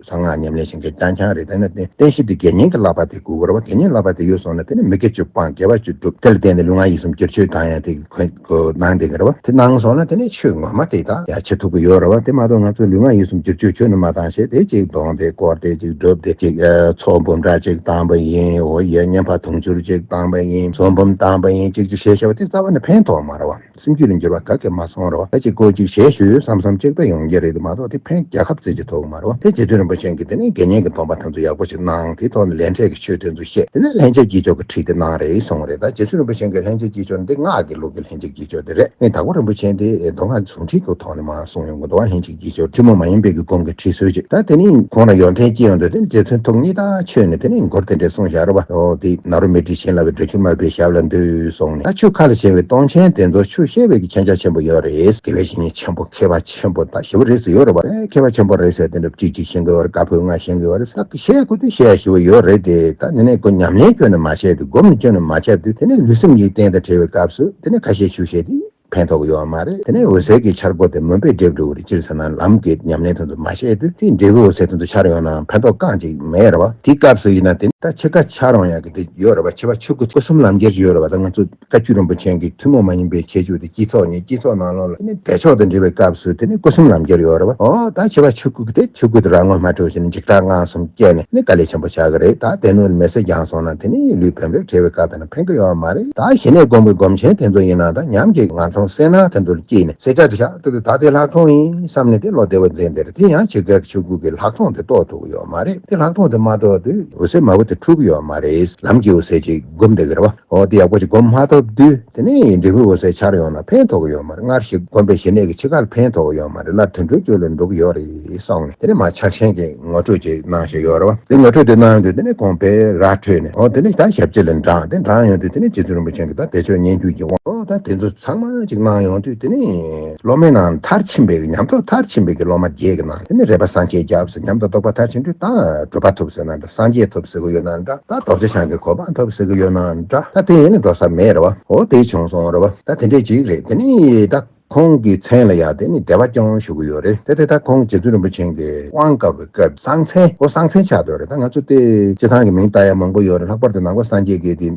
གསང་སྔགས་ཉམས་ལེན་བྱེད་མཁན་རྐྱང་རྐྱང་རེད། དེ་ནས་རྟེན་གཞི་དེ་དགེ་བསྙེན་གྱི་བསླབ་པ་དེ་དགོས་ཀྱི་རེད་བ། དགེ་བསྙེན་བསླབ་པ་དེ་ཡོད་སོང་ན་དེ་ནས་མི་དགེ་བཅུ་སྤངས། དགེ་བ་བཅུ་སྒྲུབ། དེ་ལ་བརྟེན་ནས་ལུས་ངག་ཡིད་གསུམ་བསྒྱུར་བཅོས་བཏང་ཡ་དེ་ཁོ་ཁོ་གནང་བསྡད་ཀྱི་རེད་བ། དེ་གནང་སོང་ན་དེ་ནས་ཆོས་ངོ་མ་དེ་ད་ཡར་བྱེད་ཐུབ་ཀྱི་ཡོད་རེད་བ། དེ་མ་གཏོགས་ང་ཚོས་ལུས་ངག་ཡིད་གསུམ་བསྒྱུར་བཅོས་ཁྱོན་ནས་མ་བཏང་བྱས། དེ་གཅིག་གདོན་དེ་བསྐོར་ཏེ་གཅིག་སྒྲུབ་སྟེ། གཅིག་ཚོགས་འབུམ་ཕྲག་གཅིག་བཏང་པ་ཡིན། འོ་ཡ་བསྙེན་པ་དུང་ཕྱུར་གཅིག་བཏང་པ་ཡིན། ཚོགས་འབུམ་བཏང་པ་ཡིན། གཅིག་གཅིག་བྱས་བྱས་པ་དེ་རྩ་བ་ནས་ཕན་ཐོགས་མ་རེད་བ། སེམས་རྒྱུད་ལ་འགྱུར་བ་ག་གེ་མ་སོང་རོགས། ད་ཅིག་སྐོར་ཅིག་ཞལ་ཞུ་བསམ་བསམ་ཅིག་ད་ཡོང་གི་རེད། དེ་མ་གཏོགས་དེ་ཕན་རྒྱལ་ཁབ་བརྩི་རྒྱུ་ཐོགས་མ་རོགས། དེ་རྗེ་བཙུན་རིན་པོ་ཆེ་གིས་དེ་ནས་དགེ་བསྙེན་གྱི་སྡོམ་པ་དེ་ཚོ་ཡག་པོ་ཞིག་གནང་། དེའི་ཐོག་ནས་ལས་འབྲས་ཀྱི་ཆོས་དེ་ཚོ་བཤད། དེ་ནས་ལྷན་སྐྱེས་དཀྱིལ་ཆོག་གི་ཁྲིད་དེ་གནང་རེད་གསུངས་རེད། ད་རྗེ་བཙུན་རིན་པོ་ཆེ་གིས་ལྷན་སྐྱེས་དཀྱིལ་ཆོག་འདི་སྔགས་ཀྱི་ལུགས་ཀྱི་ལྷན་སྐྱེས་དཀྱིལ་ཆོག་དེ་རེད། ངས་དྭགས་པོ་རིན་པོ་ཆེ་འདི་མདོ་སྔགས་ཟུང་འབྲེལ་གྱི་ཐོག་ནས་མར་གསུངས་ཡོང་གི་འདུག་ལྷན་སྐྱེས་དཀྱིལ་ཆོག་ཐུན་མོང་མ་ཡིན་པའི་གི་སྒོམ་གྱི་ཁྲིད་སྲོལ་ཅིག་ད་དེ་ནས་ཁོང་རང་ཡོན་ཏན་སྐྱེས་ཡོང་དུས། དེ་ནས་རྗེ་བཙུན་ཐུགས་མཉེས་དང་ཆོས་ནས་དེ་ནས་མགུར་དེ་འདྲས་གསུངས་བཞག་རེད་བ། ཨོ་དེ། ནཱ་རོ་མི་ཏྲའི་བྱིན་རླབས་ཀྱིས། སྒྲོལ་ཆུ་མར་པའི་ཞབས་ལ་འདུད་གསུངས་ནས། ད་ཆོས་ཁ་ལ་བྱེད་པའི་སྟོང་ཆེན་དེ་ཚོ་ཆོས་བཤད་པའི་གི་མཁྱེན་རྒྱ་ཆེན་པོ་ཡོད་རེད། དགེ་བའི་བཤེས་གཉེན་ཆེན་པོ་མཁས་པ་ཆེན་པོ་ད་ཞེ་པོ་རེད་ཟེར་ཡོད་རེད་བ། ཨེ་མཁས་པ་ཆེན་པོ་རེད་ཟེར། དེ་འདྲ་བཀྲ་ཤིས་ཤིང་གི་བར་བཀའ་པོད་ལྔ་ཤིང་གི་བར་ད་བཤད་དགོས་དུས་བཤད་ཞེ་པོ་ཡོད་རེད་དེ། ད་དེ་ནས་ཁོ་ཉམས་ལེན་ཁྱོན་ནས་མ་བྱས་དུས། སྒོམ་ནས་ཁྱོན་ནས་མ་བྱས་དུས། དེ་ནས་ལུས་སེམས་ཀྱི་རྟེན་དང་བྲལ་བའི་སྐབས་སུ་དེ་ནས་ཁ་ཤས་ཆོས་བཤད་དེ་ཕན་ཐོགས་ཀྱི་ཡོད་མ་རེད། དེ་ནས་འོད་གསལ་གྱི་འཆར་སྒོ་དེ་མུན་པས་བསྒྲིབས་འགྲོ་གི་རེད། སྤྱིར་ཟེར་ན་ལམ་གྱི་ཉམས་ལེན་དེ་ཚོ་མ་བྱས་དུས། དེ་འབྲས་བུའི་འོད་གསལ་དེ་ཚོ་འཆར་ཡོང་ན་ཕན་ཐོགས་རྐང་གཅིག་མེད་རེད་བ། དེའི་སྐབས་སུ་ཡིན་ན་དེ་ནི་ད་འཆི་ཁ་འཆར་ཡོང་ཡག་གི་དེ་ཡོད་རེད་བ། འཆི་བ་ཆོས་སྐུ་སྐུ་གསུམ་ལམ་ཁྱེར་ཅིག་ཡོད་རེད་བ། ད་ང་ཚོ་བཀའ་བརྒྱུད་རིན་པོ་ཆེ་གི་ཐུན་མོང་མ་ཡིན་པའི་ཁྱད་ཆོས་དེ་དཀྱིལ་ཆོག་ཡིན། དཀྱིལ་ཆོག་ནང་ལོགས་ལ་དེ་ནི་བདེ་མཆོག་དང་འབྲེལ་བའི་སྐབས་སུ་དེ་ནི་སྐུ་གསུམ་ལམ་ཁྱེར་ཡོད་རེད་བ། ཨོ་ད་འཆི་བ་ཆོས་སྐུ་གི་དེ་ཆོས་སྐུ་དེ་རང་ངོ་མ་སྤྲོད་བྱས་ནས་འཇིགས་སྐྲག་དངངས་གསུམ་སྐྱེས་ནས་ནི་དཀའ་ལས་ཆེན་པོ་ཆགས་ཀྱི་རེད། ད་དེ་ནས་མེ་སྲེག་བརྒྱངས་སོང་ན་དེ་ནི་ལུས་བེམ་རེག་བྲལ་བའི་སྐབས་དེ་ན་ཕན་གྱི་ཡོད་མ་རེད། ད་ཞི་གནས་སྒོམ་པའི་སྒོམ་ཆེན་དེ་ཚོ་ཡིན་ན་ད་ཉམས་ཀྱི་ངང་ཚང་སེར་སྣ་དེ་ཚོ་ལ་སྐྱེས་ནས་སེར་སྐྱ་དེ་ཤ་སྟག་དེ་ད་དེ་ལྷག་མཐོང་ཡིན་བསམ་ནས་དེ་བློ་བདེ་བ་འཛིན་བསྡད་རེད། དེ་ཡང་འཆི་ཁའི་ཆོས་སྐུ་གི་ལྷག་མཐོང་དེ་རྟོགས་ཐུབ་ཀྱི་ཡོད་མ་རེད། དེ་ལྷག་མཐོང་དེ་མ་རྟོགས་དུས་འོད་གསལ་མ་བུ་དེ་འཁྲུལ་གྱི་ཡོད་མ་རེད། ལམ་གྱི་འོད་གསལ་ཅིག་སྒོམ་བསྡད་ཀྱི་རེད་བ། འོ་དེ་ཡག་པོ་ཅིག་སྒོམ་མ་ཐུབ་དུས་དེ་ནས་འབྲས་བུའི་འོད་གསལ་འཆར་ཡོང་ན་ཕན་ཐོགས་ཀྱི་ཡོད་མ་རེད། སྔར་བཞིན་སྒོམ་པའི་ཞི་གནས་ཀྱི་འཆི་ཁར་ཕན་ཐོགས་ཀྱི་ཡོད་མ་རེད། སླར་དུད་འགྲོའི་རྒྱུད་ལ་འགྲོ་གི་ཡོད་རེད་གསུངས་ནས། དེ་ནས་མར་ཕྱག་ཆེན་གྱི་ངོ་སྤྲོད་ཅིག་གནང་བཞིན་ཡོད་རེད་བ། དེ་ངོ་སྤྲོད་དེ་གནང་ཡོང་དུས་དེ་ནས་ཁོང་དཔེ་ར་འཕྲོད་ནས། འོ་དེ་ནས་ད་ཞབས་རྗེས་ལ་འབྲངས། དེ་འབྲངས་ཡོང་དུས་དེ་ནས་རྗེ་བཙུན་རིན་པོ་ཆེ་གིས་ད་བདེ་མཆོག་སྙན་བརྒྱུད་ཀྱི་དབང་། འོ་ད་དེ་ཚོ་ཚང་མ་ཅིག་གནང་ཡོང་དུས་དེ་ནས་སློབ་མའི་ནང་མཐར་ཕྱིན་པའི་ཉམས་རྟོགས་མཐར་ཕྱིན་པའི་གི་སློབ་མ་བརྒྱད་ཀྱི་ནང་དེ་ནས་རས་པ་སངས་རྒྱས་རྒྱབ་ཟེར། ཉམས་དང་རྟོགས་པ་མཐར་ཕྱིན་དུས་ད་གྲུབ་པ་ཐོབ་ཟེར་ན་འདྲ། སངས་རྒྱས་ཐོབ་ཟེར་གི་ཡོད་ན་འདྲ། ད་རྡོ་རྗེ་འཆང་གི་གོ་འཕང་ཐོབ་ཟེར་གི་ཡོད་ན་འདྲ། ད་དེ་ཡིན་ན་འགྲོ་ས་མེད་རེད་བ། འོ་དེ་བྱུང་སོང་རེད་བ། ད་དེ་འདྲས་ཅིག་རེད། དེ་ནས་ད། ཁོང་གི་མཚན་ལ་ཡ་དེ་ནི་བདེ་བ་སྐྱོང་ཞུ་གི་ཡོད་རེད། དེ་དེ་ད་ཁོང་རྗེ་བཙུན་རིན་པོ་ཆེ་གི་དབང་བསྐུར་བའི་སྐབས་གསང་མཚན། ཨོ་གསང་མཚན་ཆགས་འདུག་རེད། ད་ང་ཚོ་དེ་སྤྱི་བཏང་གི་མིང་བཏགས་ཡ་མང་པོ་ཡོད་རེད། ལྷག་པར་དུ་ནང་པ་སངས་རྒྱས་ཀྱི་དེ་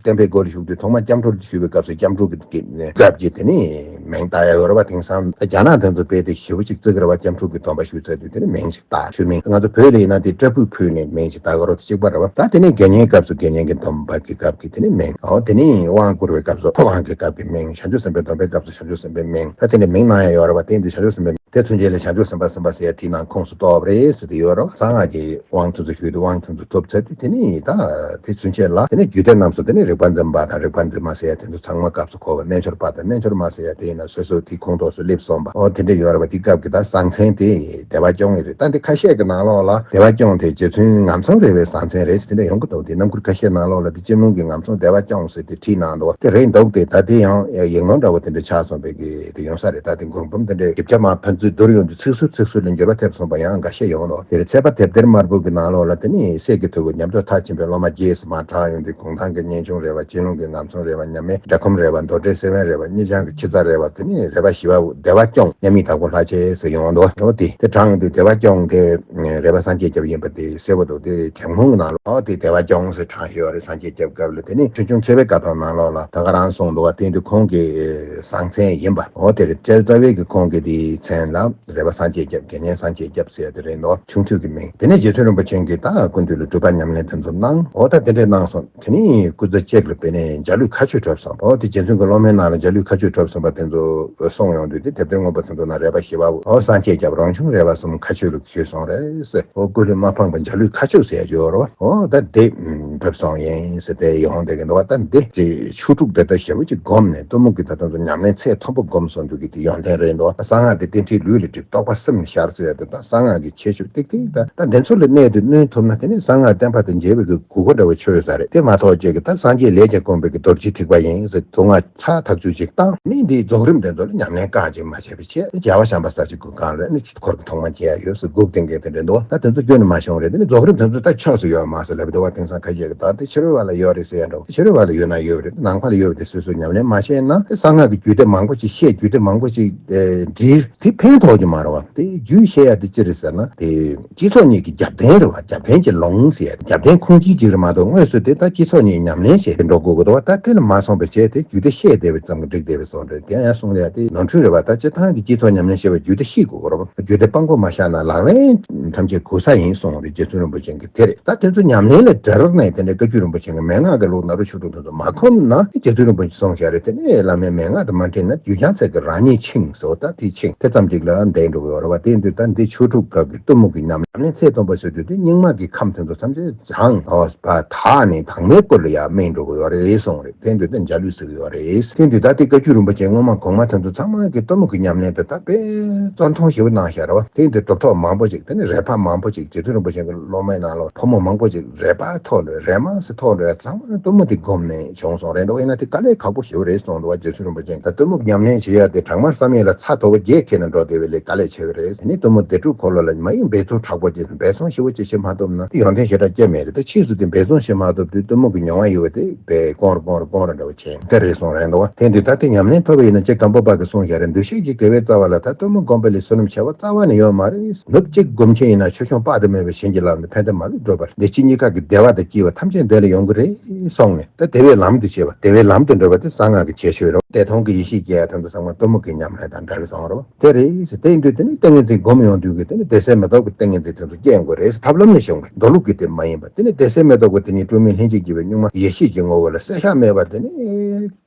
བསྟན་པའི་སྒོ་ལ་ཞུགས་དུས་ཐོག་མ་སྐྱབས་འགྲོ་ཞུས་པའི་སྐབས་སུ་སྐྱབས་འགྲོ་གི་སྐབས་ཀྱི་དེ་ནི་མིང་བཏགས་ཡ་ཡོད་རེད་བ། དེང་སང་རྒྱ་ནག་དེ་ཚོ་དཔེ་དེ་ཞེ་པོ་ཅིག་བརྩི་གི་རེད་བ། སྐྱབས་འགྲོ་གི་སྡོམ་པ་ཞུས་ཚར་དུས་དེ་ནི་མིང་ཞིག་བཏགས། ཞུ་མིང་། ང་ཚོ་བོད་ལ་ཡིན་ན་དེ་སྐྲ་ཕུད་ཕུད་ནས་མིང་ཞིག་བཏགས་གི་རེད། གཅིག་པ་རེད་བ། ད་དེ་ནས་དགེ་བསྙེན་སྐབས་སུ་དགེ་བསྙེན་གྱི་སྡོམ་པ་གི་སྐབས་ཀྱི་དེ་ནས་མིང་། འོ་དེ་ནས་དབང་བསྐུར་བའི་སྐབས་སུ་དབང་གི་སྐབས་ཀྱི་མིང་། བྱང་ཆུབ་སེམས་དཔའི་སྡོམ་པའི་སྐབས་སུ་བྱང་ཆུབ་སེམས་དཔའི་མིང་། ད་དེ་ནས་མིང་གནང་ཡ་ཡོད་རེད་བ། དེ་འདི་བྱང་ཆུབ་སེམས་དཔའི་མིང་དེ་ཚུན་ཆད་ལ་བྱང་ཆུབ་སེམས་དཔའ་སེམས་དཔའ་ཟེར་ཡ་དེའི་ནང་ཁོངས་སུ་གཏོགས་པ་རེད་ཟེར་དེ་ཡོད་རེད་བ། གསང་སྔགས་ཀྱི་དབང་དེ་ཚོ་ཞུས་ཏེ་དབང་དེ་ཚོ་ཐོབ་ཚར་དུས་དེ་ནས་ད་དེ་ཚུན་ཆད་ལ་དེ་ནས་རྒྱུད་སྡེ་རྣམས་སུ་དེ་ནས་རིག་པ་འཛིན་པ་དང་རིག་པ་འཛིན་མ་ཟེར་ཡ་དེ་ཚོ་ཚང་མ་སྐབས་སུ་འཁོར་བ། རྣལ་འབྱོར་པ་དང་རྣལ་འབྱོར་མ་ཟེར་ཡ་དེ་ཡིན་ན་སོ་སོ་དེའི་ཁོངས་གཏོགས་སུ་སླེབས་སོང་བ། འོ་དེ་འདྲ་ཡོད་རེད་བ། དེ་སྐབས་ཀྱི་ད་གསང་མཚན་དེ་བདེ་བ་སྐྱོང་ཡི་རེད། ད་འདི་ཁ་ཤས་ཀྱི་ནང་ལོགས་ལ་བདེ་བ་སྐྱོང་དེ་རྗེ་བཙུན་ངམ་ཚང་རས་པའི་གསང་མཚན་རེད་ཟེར་དེ་འདྲ་ཡོང་གི་འདུག་དེ་རྣམ་མགུར་ཁ་ཤས་ནང་ལོགས་ལ་དེ་སྤྱི་ལུང་གི་ངམ་ཚང་བདེ་བ་སྐྱོང་ཟེར་དེ་བྲིས་གནང་འདུག་དེ་རེད་འདུག་དེ་ད་དེ་ཡང་ཡིག་ནོར་འདྲ་བོ་དེ་འདྲ་ཆགས་སོང་བའི་གི་དེ་ཡོང་ས་རེད། ད་དེ་མགུར་འབུམ་དེ་འདྲའི་ཡིག་ཆ་མ་ཕན་ཚུན་བསྡུར་ཡོང་དུས་ཚིག་ཟུར་ཚིག་ཟུར་ལ་འགྱུར་བ་ཐེབས་སོང་བ་ཡང་འགའ་ཤས་ཡོང་འདུག་དེ་རེད། ཚེ་དཔག་དེབ་ཐེར་དམར་པོ་གི་ནང་ལོགས་ལ་དེ་ནི་སྲས་ཀྱི་ཐུ་བོ་ཉམས་རྟོགས་མཐར་ཕྱིན་པའི་སློབ་མ་རྗེས་སུ་མར་དྲངས་ཡོང་དུས་གུང་ཐང་གི་གཉེན་ཆུང་རས་པ། སྤྱི་ལུང་གི་ངམ་ཚང་རས་པ། ཉམས་མེད་འབྲས་ཁུམ་རས་པ། མདོ་འགྲེལ་སེ་བན་རས་པ། སྙི་ལྕང་གི་ཁྱི་ཚ་རས་པ། དེ་ནི་རས་པ་ཞི་བ་བདེ་བ་སྐྱོང་མཉམ་ཉིད་དྭགས་པོ་ལྷ་ཆེན་ཟེར་ཡོང་འདུག་འོ་དེ་དེ་དྲངས་ཡོང་དུས་བདེ་བ་སྐྱོང་དེ་རས་པ་སངས་རྒྱས་སྐྱབས་ཡིན་པ་དེ་གསལ་པོ་འདུག་དེ་གྱང་ཁོང་གི་ནང་ལ་འོ་དེ་བདེ་བ་སྐྱོང་ཟེར་དྲངས་ཡོད་རེད། སངས་རྒྱས་སྐྱབས་སྐབས་ལ། དེ་ནི་ཆོས་སྐྱོང་ཚེ་བའི་བཀའ་ཐང་ནང་ལོགས་ལ་ད་ག་རང་གསུངས་འདུག་བ། དེ་འདི་ཁོང་གི་གསང་མཚན་ཡིན་པ། འོ་དེ་རེད། སྤྱིར་རྩ་བའི་གི་ཁོང་གི་དེའི་མཚན་ལ་རས་པ་སངས་རྒྱས་སྐྱབས། དགེ་བསྙེན་སངས་རྒྱས་སྐྱབས་ཟེར་ཡ་དེ་རེད་འདུག་ཆུང་དུས་ཀྱི་མིང་། དེ་ནས་རྗེ་བཙུན་རིན་པོ་ཆེ་གིས་ད་སྐུ་མདུན་ལ་སྒྲུབ་པ་ཉམས་ལེན་དེ་ཚོ་གནང་། འོ་ད་དེ་འདྲས་གནང་སོང་། དེ་ནས་སྐུ་ཚེ་གཅིག་ལ་དཔེར་ན་འཇའ་ལུས་མཁའ་སྤྱོད་གྲུབ་སོང་། འོ་དེ་རྗེ་བཙུན་གྱི་སློབ་མའི་ནང་ལ་འཇའ་ལུས་མཁའ་སྤྱོད་གྲུབ་སོང་བ་དེ་ཚོ་གསུངས་ཡོང་དུས་དེ་དེབ་ཐེར་སྔོན་པོ་ཚོ་ནང་རས་པ་ཞི་བ་བོ། འོ་སངས་རྒྱས་སྐྱབས། རང་བྱུང་རས་པ་གསུམ་མཁའ་སྤྱོད་ལ་བཞུད་སོང་རེད་ཟེར། འོ་སྐུ་ལུས་མ་སྤངས་པ་འཇའ་ལུས་མཁའ་སྤྱོད་ཟེར་ཡ་ཅིག་ཡོད་རེད་བ། འོ་ད་དེ་གྲུབ་སོང་ཡིན་ཟེར་དེ་ཡོང་བསྡད་ཀྱི་འདུག་བ། ད་འདི་ཅིག་ཆོས་དྲུག་དེ་ལྟར་ཞེ་པོ་ཅིག་བསྒོམས་ནས་གཏི་མུག་གི་ད་ལྟ་ཚོ་ཉམས་ལེན་ཚད་མཐོན་པོ་བསྒོམས་སོང་དུས་ཀྱི་དེ་ཡོན་ཏན་རེད་འདུག་གསང་སྔགས་དེ་རྟེན་འབྲེལ་ལུས་ལ་སྒྲིབ། རྟོགས་པ་སེམས་ལ་ཤར་ཟེར་ཡ་དེ་དང་གསང་སྔགས་ཀྱི་ཁྱད་ཆོས་ཏིག་ཏིག་ད་ད་འདི་ཚོ་ལ་གནད་དུ་བསྣུན་ཐུབ་ན་དེ་ནི་གསང་སྔགས་བསྟན་པ་དང་མཇལ་བའི་གི་གོ་སྐབས་འདྲ་བོ་ཆགས་ཡོད་ས་རེད། དེ་མ་གཏོགས་ཅིག་གི་ད་སངས་རྒྱས་ལས་ཀྱིས་བསྐོངས་པའི་གི་རྡོ་རྗེ་ཐེག་པ་ཡིན་ཟེར་དུས་ང་ཚ་ཐག་ཆོད་ཅིག་བཏང་ནས་འདིའི་རྫོགས་རིམ་དེ་ཚོ་ལ་ཉམས་ལེན་རྐང་གཅིག་མ་བྱས་པའི་ཆེད་དུ་རྒྱལ་བ་བྱམས་པ་སར་གྱི་གུར་ཁང་ལ་ནི་འཁོར་གྱི་ཐོག་མ་མཇལ་ཡ་ཡོད་ཟེར་སྒུག་བསྡད་མཁན་དེ་འདྲ་འདུག་ད་དེ་ཚོ་སྐྱོན་ནི་མ་བྱུང་རེད། དེ་ནི་རྫོགས་རིམ་དེ་ཚོ་ད་ཕྱོགས་སུ་ཡོད་མ་ཟེར་ལབ་འདུག་བ། དེང་སང་ཁ་ཤས་ཀྱིས་ད་དེ་ཕྱི་རོལ་བ་ལ་ཡོད་རེད་ཟེར་ཡ་འདྲ་བོ། ཕྱི་རོལ་བ་ལ་ཡོད་ན་ཡོད་རེད། ནང་པ་ལ་ཡོད་པ་དེ་སོ་སོས་ཉམས་ལེན་མ་བྱས་ན་དེ་གསང་སྔགས་ཀྱི་རྒྱུད་སྡེ་མང་པོ་ཅིག་བཤད། རྒྱུད་སྡེ་མང་པོ་ཅིག་འབྲི། དེ་ཕན་ཐོགས་ཀྱི་མ་རེད་བ། དེ་རྒྱུད་བཤད་ཡ་དེ་ཅི་རེད་ཟེར་ན་དེ་སྤྱི་ཚོགས་གཉིས་ཀྱི་རྒྱབ་རྟེན་རེད་བ། རྒྱབ་རྟེན་གྱི་ལུང་ཟེར་ཡ་རྒྱབ་རྟེན་ཁུངས་སྐྱེལ་ཅིག་རེད་མ་གཏོགས་དངོས་སུ་དེ་ད་སྤྱི་ཚོགས་གཉིས་ཉམས་ལེན་བྱས་ཏེ་འགྲོ་དགོས་ཀྱི་འདུག་བ། ད་དེ་ལ་མ་སོང་བའི་ཆེད་དེ་རྒྱུད་སྡེ་བཤད་བསྡད་པའི་ཙམ་གྱིས་འགྲིག་བསྡད་པའི་བཟོ་འདྲ། དེ་ཡང་གསུང་ཡ་དེ་ནོར་འཁྲུལ་རེད་བ། ད་སྤྱི་བཏང་གི་སྤྱི་ཚོགས་ཉམས་ལེན་བྱེད་པའི་རྒྱུད་སྡེ་ཤེས་དགོས་ཀྱི་རེད་བ། རྒྱུད་སྡེ་སྤང་དགོས་མ་ཤག་ན་ལག་ལེན་ཐམས་ཅད་གོལ་ས་ཡིན་གསུངས་རེད། རྗེ་བཙུན་རིན་པོ་ཆེ་གིས་དེ་རེད། ད་དེ་ཚོ་ཉམས་ལེན་ལ་བྲེལ་ནས་དེ་འདྲའི་བཀའ་བརྒྱུད་རིན་པོ་ཆེ་གི་མན་ངག་གི་ལུགས་ནཱ་རོ་ཆོས་དྲུག་དེ་ཚོ་མ་ཁོམ་ན་རྗེ་བཙུན་རིན་པོ་ཆེས་གསུངས་བཞག་རེད། དེ་ནས་བླ་མའི་མན་ངག་དང་མ་འཁྲིལ་ན་རྒྱུད་བྱང་ཚད་ཀྱི་རང་ཉིད་འཆིང་ཟེར་བ་ད་དེ་འཆིང་དེ་ཙམ་ཅིག་ལ་བསྡད་འགྲོ་གི་ཡོད་རེད་བ། དེ་ཡིན་དུས་ད་འདི་ཆོས་དྲུག་སྐབས་ཀྱི་གཏི་མུག་གི་ཉམས་ལེན་ཚད་མཐོན་པོ་ཟེར་དུས་དེ་སྙིགས་མ་གི་ཁམས་དེ་ཚོ་ཐམས་ཅད་སྦྱངས་ཨོ་པ་དག་ནས་དྭངས་མའི་སྐུ་ལ་ཡང་སྨིན་འགྲོ་གི་ཡོད་རེད་གསུངས་རེད། དེ་ཡིན་དུས་དེ་འཇའ་ལུས་ཟེར་གི་ཡོད་རེད། དེ་ཡིན་དུས་ད་ལྟའི་བཀའ་བརྒྱུད་རིན་པོ་ཆེ་སྔོན་མ་གོང་མ་དེ་ཚོ་ཚང་མ་གི་གཏི་མུག་གི་ཉམས་ལེན་དེ་ད་དཔེ་བཙོན་མཐོང་ཞེ་པོ་གནང་བཞག་རེད་བ། དེ་ཡིན་དུས་གྲུབ་ཐོབ་མང་པོ་ཅིག་དེ་ནི་རས་པ་མང་པོ་ཅིག་རྗེ་བཙུན་རིན་པོ་ཆེ་གི་སློབ་མའི་ནང་ལ་ཕོ་མོ་མང་པོ་ཅིག་རས་པ་ཐོག་ལ་རས་དམར་སེ་ཐོག་ལ་ཚང་མ་གཏི་མུག་དེ་བསྒོམས་ནས་བྱུང་སོང་རེད་འདུག་ཡིན་ན་དེ་དཀའ་ལས་ཁག་པོ་ཞེ་པོ་རེད་གསུངས་འདུག་བ། རྗེ་བཙུན་རིན་པོ་ཆེ་ད་གཏི་མུག་ཉམས་ལེན་བྱེད་ཡ་དེ་གྲང་དམར་བསམ་ཡས་ལ་ཚ་དོ་པོ་བརྒྱད་འཁྱེར་ནས་འགྲོ་བསྡད་པའི་ལས་དཀའ་ལས་ཆེ་གི་རེད། དེ་ནི་གཏི་མུག་སྡེ་དྲུག་འཁོར་ལོ་ལ་མ་ཡིན་འབད་རྩོལ་དྲག་པོ་བྱས་ནས་འབད་བརྩོན་ཞེ་པོ་ཅིག་བྱེད་མ་ཐུབ་ན་དེ་ཡོན་ཏན་ཞེ་དྲག་སྐྱེ་མེད་རེད། ད་ཕྱིས་སུ་དེ་འབད་བརྩོན་བྱེད་མ་ཐུབ་དུས་གཏི་མུག་གི་མྱོང་བ་ཡོད་པ་དེ་དཔེ་སྐོང་རུ་སྐོང་རུ་སྐོང་རུ་འདྲ་བོ་བྱས་དེ་རེད་གསུངས་རེད་འདུག་བ། དེ་འདི་ད་ལྟའི་ཉམས་ལེན་ཐོབ་པ་ཡིན་ན་ཅེས་སྒམ་པོ་པ་གིས་གསུངས་བཞག་རེད། འདུ་ཤེས་ཀྱི་དགེ་བའི་རྩ་བ་ལ་ད་གཏི་མུག་བསྒོམ་པ་ལས་བསོད་ནམས་ཆེ་བ་རྩ་བ་ནས་ཡོད་མ་རེད། ནུབ་གཅིག་སྒོམ་ཆེན་ཡིན་ན་ཆོས་སྐྱོང་དཔག་ཏུ་མེད་པ་བྱིན་གྱིས་བརླབས་ནས་ཕན་བདེ་མ་ལུས་བགྲོད་པར་འདི་ཕྱི་གཉིས་ཀ་གི་བདེ་བ་དང་སྐྱིད་པ་ཐམས་ཅད་འདི་ལ་ཡོང་གི་རེད་གསུངས་ནས་ད་བདེ་བའི་ལམ་དུ་བྱེད་པ་བདེ་བའི་ལམ་དུ་འགྲོ་བ་དེ་གསང་སྔགས་ཀྱི་ཁྱད་ཆོས་རེད། བདེ་སྟོང་གི་ཡེ་ཤེས་སྐྱེ་ཡ་དེ་ཚོ་ཚང་མ་གཏི་མུག་གི་ཉམས་ལེན་དང་འདྲ་གི་གསུངས་རེད། དེ་རེད། དེ་ཡིན་དུས་དེ་ནི་ཏིང་ངེ་འཛིན་སྒོམ་ཡོང་དུས་ཀྱི་དེ་ནི་བདེ་གསལ་མི་རྟོག་པའི་ཏིང་ངེ་འཛིན་དེ་ཚོ་སྐྱེ་དགོས་རེད། ཐབས་ལམ་ནི་གཞུང་གི་མདོ་ལུགས་ཀྱི་དེ་མ་ཡིན་པ་དེ་ནི་བདེ་གསལ་མི་རྟོག་པ་དེ་ཉིད་སྤྲོས་མེད་ལྷན་ཅིག་སྐྱེས་པའི་གཉུག་མ་ཡེ་ཤེས་ཀྱི་ངོ་བོ་ལ་བསལ་བཞག་མེད་པ་དེ་ནི་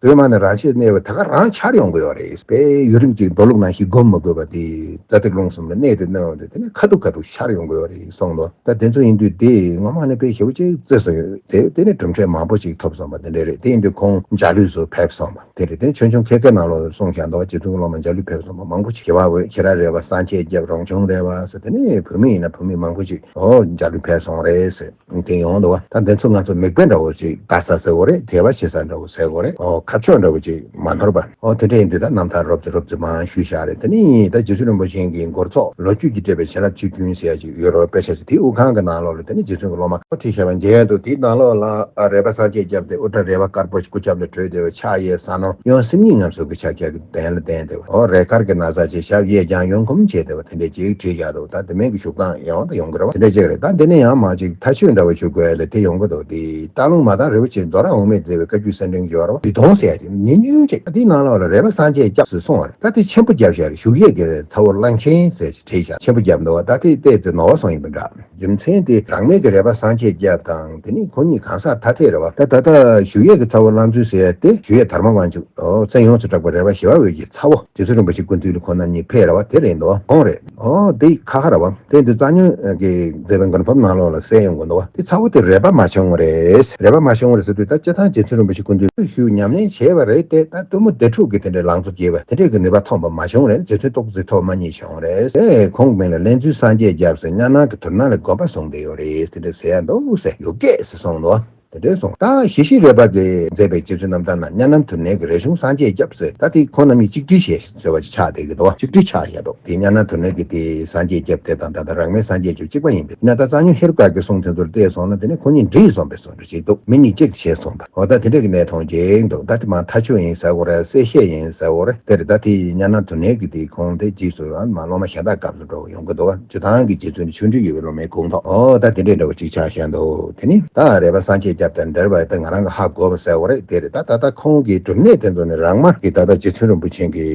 གདོད་མ་ནས་རང་ཆས་གནས་པ་དེ་ག་རང་འཆར་ཡོང་གི་ཡོད་རེད། དཔེ་ཡུན་རིང་ཅིག་མདོ་ལུགས་ནང་བཞིན་སྒོམ་མ་དགོས་པ་དེ་རྩ་ཐིག་རླུང་གསུམ་ལ་གནད་དུ་བསྣུན་ཡོང་དུས་དེ་ནི་ཁ་ཐུག་ཁ་ཐུག་འཆར་ཡོང་གི་ཡོད་རེད་གསུངས་འདུག་ད་དེ་ཚོ་ཡིན་དུས་དེ་སྔོན་མ་ནས་དཔེ་ཞེ་པོ་ཅིག་བརྩི་སོང་ཡོད་དེ། དེ་ནི་གྲུབ་འབྲས་མང་པོ་ཅིག་ཐོབ་སོང་བ་དེ་འདྲ་རེད། དེ་ཡིན་དུས་ཁོང་འཇའ་ལུས་སུ་ཕེབས་སོང་བ། དེ་རེད། དེ་ཆོས་འབྱུང་མཁས་བཙུན་ནང་ལོགས་སུ་གསུངས་བཞག་འདུག་རྗེ་བཙུན་གྱི་སློབ་མ་འཇའ་ལུས་ཕེབས་སོང་བ་མང་པོ་ཞིག་བ། ཁྱེད་རང་རེད་པ། སངས་རྒྱས་སྐྱབས། རོང་ཆུང་རེད་པ་ཟེར། དེ་ནས་བོད་མི་ཡིན་ན་བོད་མི་མང་པོ་ཞིག་ཨོ་འཇར་པན་ཕེབས་སོང་རེད་ཟེར། དེ་ཡོང་འདུག་བ། ད་དེ་ཚོ་ང་ཚོ་མིག་དཔེ་འདྲ་བོ་ཞིག་ལྟ་ས་ཟེར་དགོས་རེད། དད་པ་བྱེད་ས་འདྲ་བོ་ཟེར་དགོས་རེད། ཨོ་ཁ་ཕྱོགས་འདྲ་བོ་ཅིག་མ་ནོར་བ། ཨོ་དེ་འདྲ་ཡིན་དུས་ད་རྣམ་ཐར་རོབ་ཙམ་རོབ་ཙམ་མར་ཞུས་བཞག་རེད། དེ་ནས་ད་རྗེ་བཙུན་རིན་པོ་ཆེ་གི་མགུར་ཚོགས་ལོ་རྒྱུས་ཀྱི་སྤྲས་པའི་བྱིན་རླབས་ཆུ་རྒྱུན་ཟེར་ཡ་ཅིག་ཡོད་རེད། དཔེ་ཆ་ཞིག་དེའི་དབུ་ཁང་གི་ནང་ལོགས་ལ་དེ་ནས་རྗེ་བཙུན་གྱི་སློབ་མ་ཁོ་ཁྲིད་བཞག་པ་མཇལ་འདུག། དེའི་ནང་ལོགས་ལ་ཨ་རས་པ་སངས་རྒྱས་སྐྱབས་དེ་དབུ་སྐྲ་རས་པ་དཀར་པོ་སྐུ་རྒྱབ་ལ་བྲོས་བསྡད་པའི་ཕྱག་གཡས་ས་ནོར་གཡོན་གསེར་གཉིས་རྔམ་ཟེར་གྱི་ཕྱག་རྒྱ་གི་གདན་ལ་བསྟན་བསྡད་པ། ཨོ་རས་དཀར་གྱི་ན་བཟའ་བྱས། ཞབས་གཡས་བརྐྱང་གཡོན་བསྐུམ་བྱས་བསྡད་པ་དེ་འདྲ་ཅིག་བྲིས་བཞག་འདུག། ད་དེ་མིན་གྱི་བཞུགས་སྟངས་ཡང་ད་ཡོང་གི་རེད་བ། དེ་འདྲ་ཅིག་རེད། ད་འདི་ནས་ཡང་མ་ཅིག་མཐའ་དཔྱོད་འདྲ་བོ་ཞུ་དགོས་ལ་དེ་ཡོང་གི་འདུག། དེ་སྟག་ལུང་མ་དང་རི་བོ་ཆེ་རྡོ་ར་འོག་མས་མཛེས་པའི་བཀའ་བརྒྱུད་གསེར་ཕྲེང་གི་ཡོད་རེད་བ། རི་དོང་ཟེར་ཡ་དེ་ཉིན་རྒྱུན་ཅིག་དེའི་ནང་ལོགས་ལ་རས་པ་སངས་རྒྱས་སྐྱབས་ཟེར་གསུངས་པ་རེད། ད་དེ་ཆེན་པོ་བརྒྱབ་བཞག་རེད། བཞུགས་གཡས་ཀྱི་ཚ་བོ་གླང་ཆེན་ཟེར་བྲིས་བཞག། ཆེན་པོ་བརྒྱབ་འདུག་བ། ད་དེ་བལྟས་ཚེ་ནོར་བ་སོང་ཡིན་པ་འདྲ། རྒྱུ་མཚན་དེ་རང་མེད་ཀྱི་རས་པ་སངས་རྒྱས་སྐྱབས་དང་དེ་ནི་ཁོ་གཉིས་གང་ཟག་ཐ་དད་རེད་བ། ད་ད་ལྟ་བཞུགས་གཡས་ཀྱི་ཚ་བོ་གླང་མཛོད་ཟེར་ཡ་དེ་བཞུགས་གཡས་དར་མ་དབང་ཕྱུག་ཨོ་མཚན་ཡོངས་སུ་གྲགས་པ་རས་པ་ཞི་བ་འོད་ཀྱི་ཚ་བོ་རྗེ་བཙུན་རིན་པོ་ཆེ་སྐུ་མདུན་ལ་ཁོང་རྣམ་གཉིས་ཕེབས་རེད་བ། དེ་རེད་འདུག་བ། ཁོང་རེད། ཨོ་དེ་ཁ་ཁ་རེད་བ། དེ་འདི་རྩ་ཉོན་གྱི་མཛད་པའི་མགུར་འབུམ་ནང་ལོགས་ལ་གསལ་ཡོང་གི་འདུག་བ། དེ་ཚ་བོ་དེ་རས་པ་མ་བྱུང་བ་རེད། རས་པ་མ་བྱུང་བ་རེད་ཟེར་དུས་ད་སྤྱིར་བཏང་རྗེ་བཙུན་རིན་པོ་ཆེ་སྐུ་མདུན་ཞུ་ཉམས་ལེན་བྱས་པ་རེད་དེ། ད་གཏུམ་མོ་སྡེ་དྲུག་གི་དེ་འདྲའི་ལང་ཚོ་རྒྱས་པ་དེ་འདྲའི་གི་ནུས་པ་ཐོན་པ་མ་བྱུང་རེད། རྗེ་བཙུན་ཏོག་ཙེ་ཐོག་མ་གཉིས་བྱུང་རེད། ཨེ་ཁོང་མིང་ལ་ལྷ་མཛོད་སངས་རྒྱས་སྐྱབས་ཟེར་གཉའ་ནང་གི་དུར་ནག་ལ་དགོན་པ་བཟུང་བསྡད་ཡོད་རེད། དེ་འདྲ་ཟེར་ཡ་འདུག་ཟེར་ཡོད་སྐད་ཟེར་གསུངས་འདུག། དེ་འདྲ་གསུངས། ད་ཞི་ཞི་རས་པ་གིས་མཛད་པའི་རྗེ་བཙུན་རྣམ་ཐར་ནང་གཉའ་ནང་དུར་ནག་གི་རས་ཆུང་སངས་རྒྱས་སྐྱབས་ཟེར། ད་དེ་ཁོང་རྣམ་གཉིས་གཅིག་སྒྲིལ་བྱས་ཟེར་བ་ཅིག་ཆགས་བསྡད་ཀྱི་འདུག་བ། གཅིག་སྒྲིལ་ཆགས་བཞག་འདུག། དེ་གཉའ་ནང་དུར་ནག་གི་དེ་སངས་རྒྱས་སྐྱབས་དེ་དང་ད་ལྟ་རང་མེད་སངས་རྒྱས་སྐྱབས་གཅིག་པ་ཡིན་པས་ན། ད་རྩ་ཉོན་ཤེར་དཀར་གྱི་གསུང་དེ་ཚོར་བལྟས་སོང་ན་དེ་ནི་ཁོ་གཉིས་འདྲིས་སོང་པའི་བཟོ་འདྲ་ཞིག་འདུག། མི་གཉིས་གཅིག་བྱས་སོང་པ། འོ་ད་དེ་འདྲ་གི་གནས་སྟངས་ཅིག་འདུག། ད་དེ་མ་མཐའ་དཔྱོད་ཡིན་ཟེར་དགོས་རེད། གསལ་བཤད་ཡིན་ཟེར་དགོས་རེད། དེ་རེད། ད་དེ་གཉའ་ནང་དུར་ནག་གི་དེ་ཁོང་དེ་རྗེས་སུ་ཡང་མ་སློབ་མ་གཞན་དག་སྐབས་སུ་འགྲོ་ཡོང་གི་འདུག་བ། སྤྱིར་བཏང་གི་རྗེ་བཙུན་ཆོས་འབྲེལ་ཡོད་པའི་སློབ་མའི་ཁོངས་གཏོགས། འོ་ད་དེ་འདྲའི་འདྲ་བོ་ཅིག་ཆགས་བཞག་འདུག། དེ་ནི་ད་རས་པ་སངས་རྒྱས་སྐྱབས་དང་འབྲེལ་བ་ད་ང་རང་གི་ཧ་གོ་བ་ཟེར་དགོས་རེད། དེ་རེད། ད་ད་ལྟ་ཁོང་གི་སྒྲུབ་གནས་དེ་ཚོ་ནི་རང་མ་གི་ད་ལྟ་རྗེ་བཙུན་རིན་པོ་ཆེ་གི་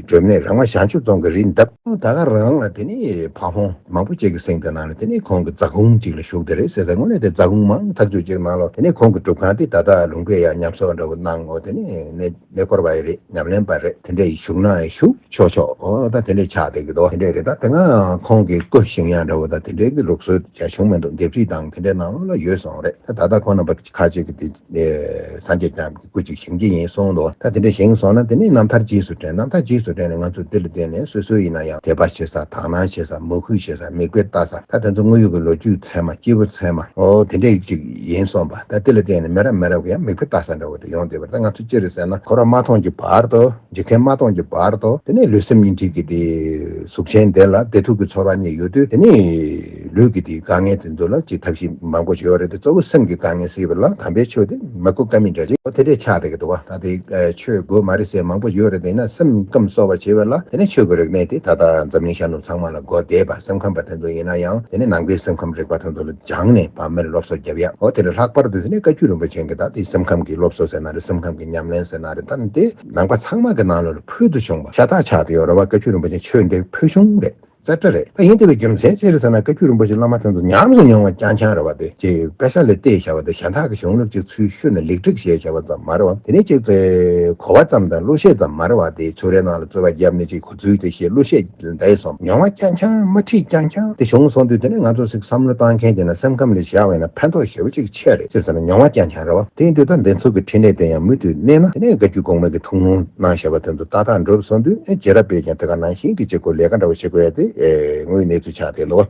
སྒྲུབ་གནས་རང་མ་བྱང་ཆུབ་རྫོང་གི་རི་འདབས་ད་ག་རང་ལ་དེ་ནི་ཕ་བོང་མང་པོ་ཅིག་གི་སེང་དེ་ནང་ལ་དེ་ནི་ཁོང་གི་ཛ་ཀུང་ཅིག་ལ་བཞུགས་དེ་རེད་ཟེར་ཟེར། དངོས་གནས་དེ་ཛ་ཀུང་མང་ཐག་ཆོད་ཅིག་ནང་ལ་དེ་ནི་ཁོང་གི་སྒྲུབ་ཁང་དེ་ད་ལྟ་ལུང་པའི་ཡ་ཉམས་གསོ་འདྲ་བོ་གནང་འོ་དེ་ནི་གནས་གནས་སྐོར་བ་ཡི་རེད། ཉམས་ལེན་པ་རེད། དེ་འདྲ་ཡི་བཞུགས་ན་ཡང་བཞུགས་ཆོག་ཆོག། འོ་ད་དེ་འདྲ་ཆགས་བསྡད་ཀྱི་འདུག། དེ་འདྲ་རེད། ད་དེ་སྔ་ཁོང་གི་སྐུ་བཞེངས་ཡག་འདྲ་བོ་ད་དེ་འདྲའི་གི་ལུགས་སྲོལ་ཡང་བྱུང་མི་འདུག། ལྡེབས་བྲིས་དང་དེ་འདྲའི་ནང་ལོགས་ལ་ཡོད་སོང་རེད། ད་ད་ལྟ་ཁོང་རྣམ་པ་ཁ་ཅིག་གི་དེ་སངས་རྒྱས་སྐྱབས་ཀྱི་སྐུ་ཅིག་བཞེངས་ཀྱི་ཡིན་གསུངས་འདུག། ད་དེ་འདྲ་བཞེངས་སོང་ན་དེ་ནི་རྣམ་ཐར་རྗེས་སུ་དྲན། རྣམ་ཐར་རྗེས་སུ་དྲན་ནས་ང་ཚོ་འདི་ལ་བརྟེན་ནས་སོ་སོ་ཡིན་ན་ཡང་དད་པ་བྱེད་ས། དག་སྣང་བྱེད་ས། མོས་གུས་བྱེད་ས། མིག་དཔེ་ལྟ་ས། ད་དེ་ཚོ་དངོས་ཡོད་ཀྱི་ལོ་རྒྱུས་ཚད་མ། སྐྱེས་བུ་ཚད་མ། འོ་དེ་འདྲ་ཅིག་ཡིན་སོང་པ། ད་དེ་ལ་བརྟེན་ནས་མི་རབས་མི་རབས་ཀྱི་ཡང་མིག་དཔེ་ལྟ་ས་འདྲ་བོ་དེ་ཡོང་བསྡད་པ་རེད། ད་ང་ཚོ་ཅི་རེད་ཟེར་ན་ཁོ་རང་མ་མཐོང་གི་བར་དུ། འཇིག་རྟེན་མ་སྟོང་གི་བར་དུ་དེ་ནས་ལུས་སེམས་གཉིས་འདྲེས་ཀྱི་དེ་གཟུགས་ཅན་དེ་ལ་བདེ་སྡུག་གི་ཚོར་བ་གཉིས་ཡོད་དུས། དེ་ནས་ལུས་ཀྱི་དེ་དཀའ་ངལ་དེ་ཚོ་ལ་ཅིག་ཐབས་ཤེས་མང་པོ་ཡོད་རེད་དེ། གཙོ་བོ་སེམས་ཀྱི་དཀའ་ངལ་སེལ་བ་ལ་དམ་པའི་ཆོས་དེ་མི་དགོས་ཀ་མེད་འདྲ་ཅིག་འོ་དེ་འདྲས་ཆགས་བསྡད་ཀྱི་འདུག་བ། ད་དེ་ཆོས་དགོས་མ་རེད་ཟེར་མང་པོ་ཡོད་རེད། དེ་ན་སེམས་ཁམས་གསོ་བ་བྱེད་པ་ལ་དེ་ནས་ཆོས་ཀྱི་རིག་གནས་དེ་ད་ལྟ་འཛམ་གླིང་ཤར་ནུབ་ཚང་མ་ལ་གོ་བསྡད་པ། སེམས་ཁམས་པ་དེ་ཚོ་ཡིན་ན་ཡང་དེ་ནས་ནང་པའི་སེམས་ཁམས་རིག་པ་དེ་ཚོ་ལ་སྦྱངས་ནས་བར་མེར་སློབ་གསོ་རྒྱབ་ཡ། འོ་དེ་ལས་ལྷག་པར་དུ་དེ་ནས་བཀའ་བརྒྱུད་རིན་པོ་ཆེ་གི་ད་དེ་སེམས་ཁམས་ཀྱི་སློབ་གསོ་ཟེར་ན་རེད། སེམས་ཁམས་ཀྱི་ཉམས་ལེན་ཟེར་ན་རེད། ད་འདི་ནང་པ་ཚང་མ་གི་ནང་ལོགས་ལ་ཕུལ་དུ་བྱུང་བ་ཤ་སྟག་ཆགས་བསྡད་ཡོད་རེད་བ། བཀའ་བརྒྱུད་རིན་པོ་ཆེ་ཆོས་འདི་ཕུལ་བྱུང་རེད། རྩ་བྲལ་རེད། ད་ཡིན་དེ་བའི་རྒྱུ་མཚན་ཅི་རེད་ཟེར་ན་བཀའ་བརྒྱུད་རིན་པོ་ཆེ་བླ་མ་དེ་ཚོ་ཉམས་སུ་མྱོང་བ་རྐྱང་རྐྱང་རེད་བ། དེ་ཅིག་དཔེ་ཆ་ལ་བལྟས་བཞག་པ་དེ་གཞན་དག་གི་གཞུང་ལུགས་ཅིག་ཚུར་ཤུལ་ནས་ལེགས་སྒྲིག་བྱས་བཞག་པ་ཙམ་མ་རེད་བ། དེ་ནས་ཅིག་ཚེ་གོ་བ་ཙམ་དང་གླུ་གཞས་ཙམ་མ་རེད་བ། དེ་ཚོ་རའི་ནང་ལ་རྩོལ་བ་བརྒྱབ་ནས་ཅིག་གོ་ཚུལ་དེ་བཤད། གླུ་གཞས་འདས་སོང་། མྱོང་བ་རྐྱང་རྐྱང་མ་ཁྲིད་རྐྱང་རྐྱང་དེ་བྱུང་སོང་དུས་དེ་ནས་ང་ཚོ་ཞིག་བསམ་བློ་བཏང་མཁན་དེ་ན་སེམས་ཁམས་ལ་བཞག་པ་ཡིན་ན་ཕན་ཐོགས་ཞེ་པོ་ཅིག་ཆེ་རེད། ཅི་ཟེར་ན་མྱོང་བ་རྐྱང་རྐྱང་རེད་བ། དེ་ཡིན་དུས་ད་འདི་ཚོ་གི་འཕྲིན་ལས་དེ་ཡང་མུ་མཐུད་གནས་ན་དེ་ནས་བཀའ་བརྒྱུད་གོང་མ་གི་ཐུགས་སྨོན་གནང་བཞག་པ་དེ་ཚོ་ཏག་ཏག་འགྲུབ་སོང་དུས་ཨེ་རྗེས་རབས་པས་ཀྱང་དེ་ག་ནང་བཞིན་གྱི་བྱེད་དགོས། ལས་ཀ་འདྲ་བོ་བྱེད་དགོས་ཡ་དེ་ཨེ་དངོས་ཡོད་གནས་ཚུལ་ཆགས་བསྡད་འདུག་བ།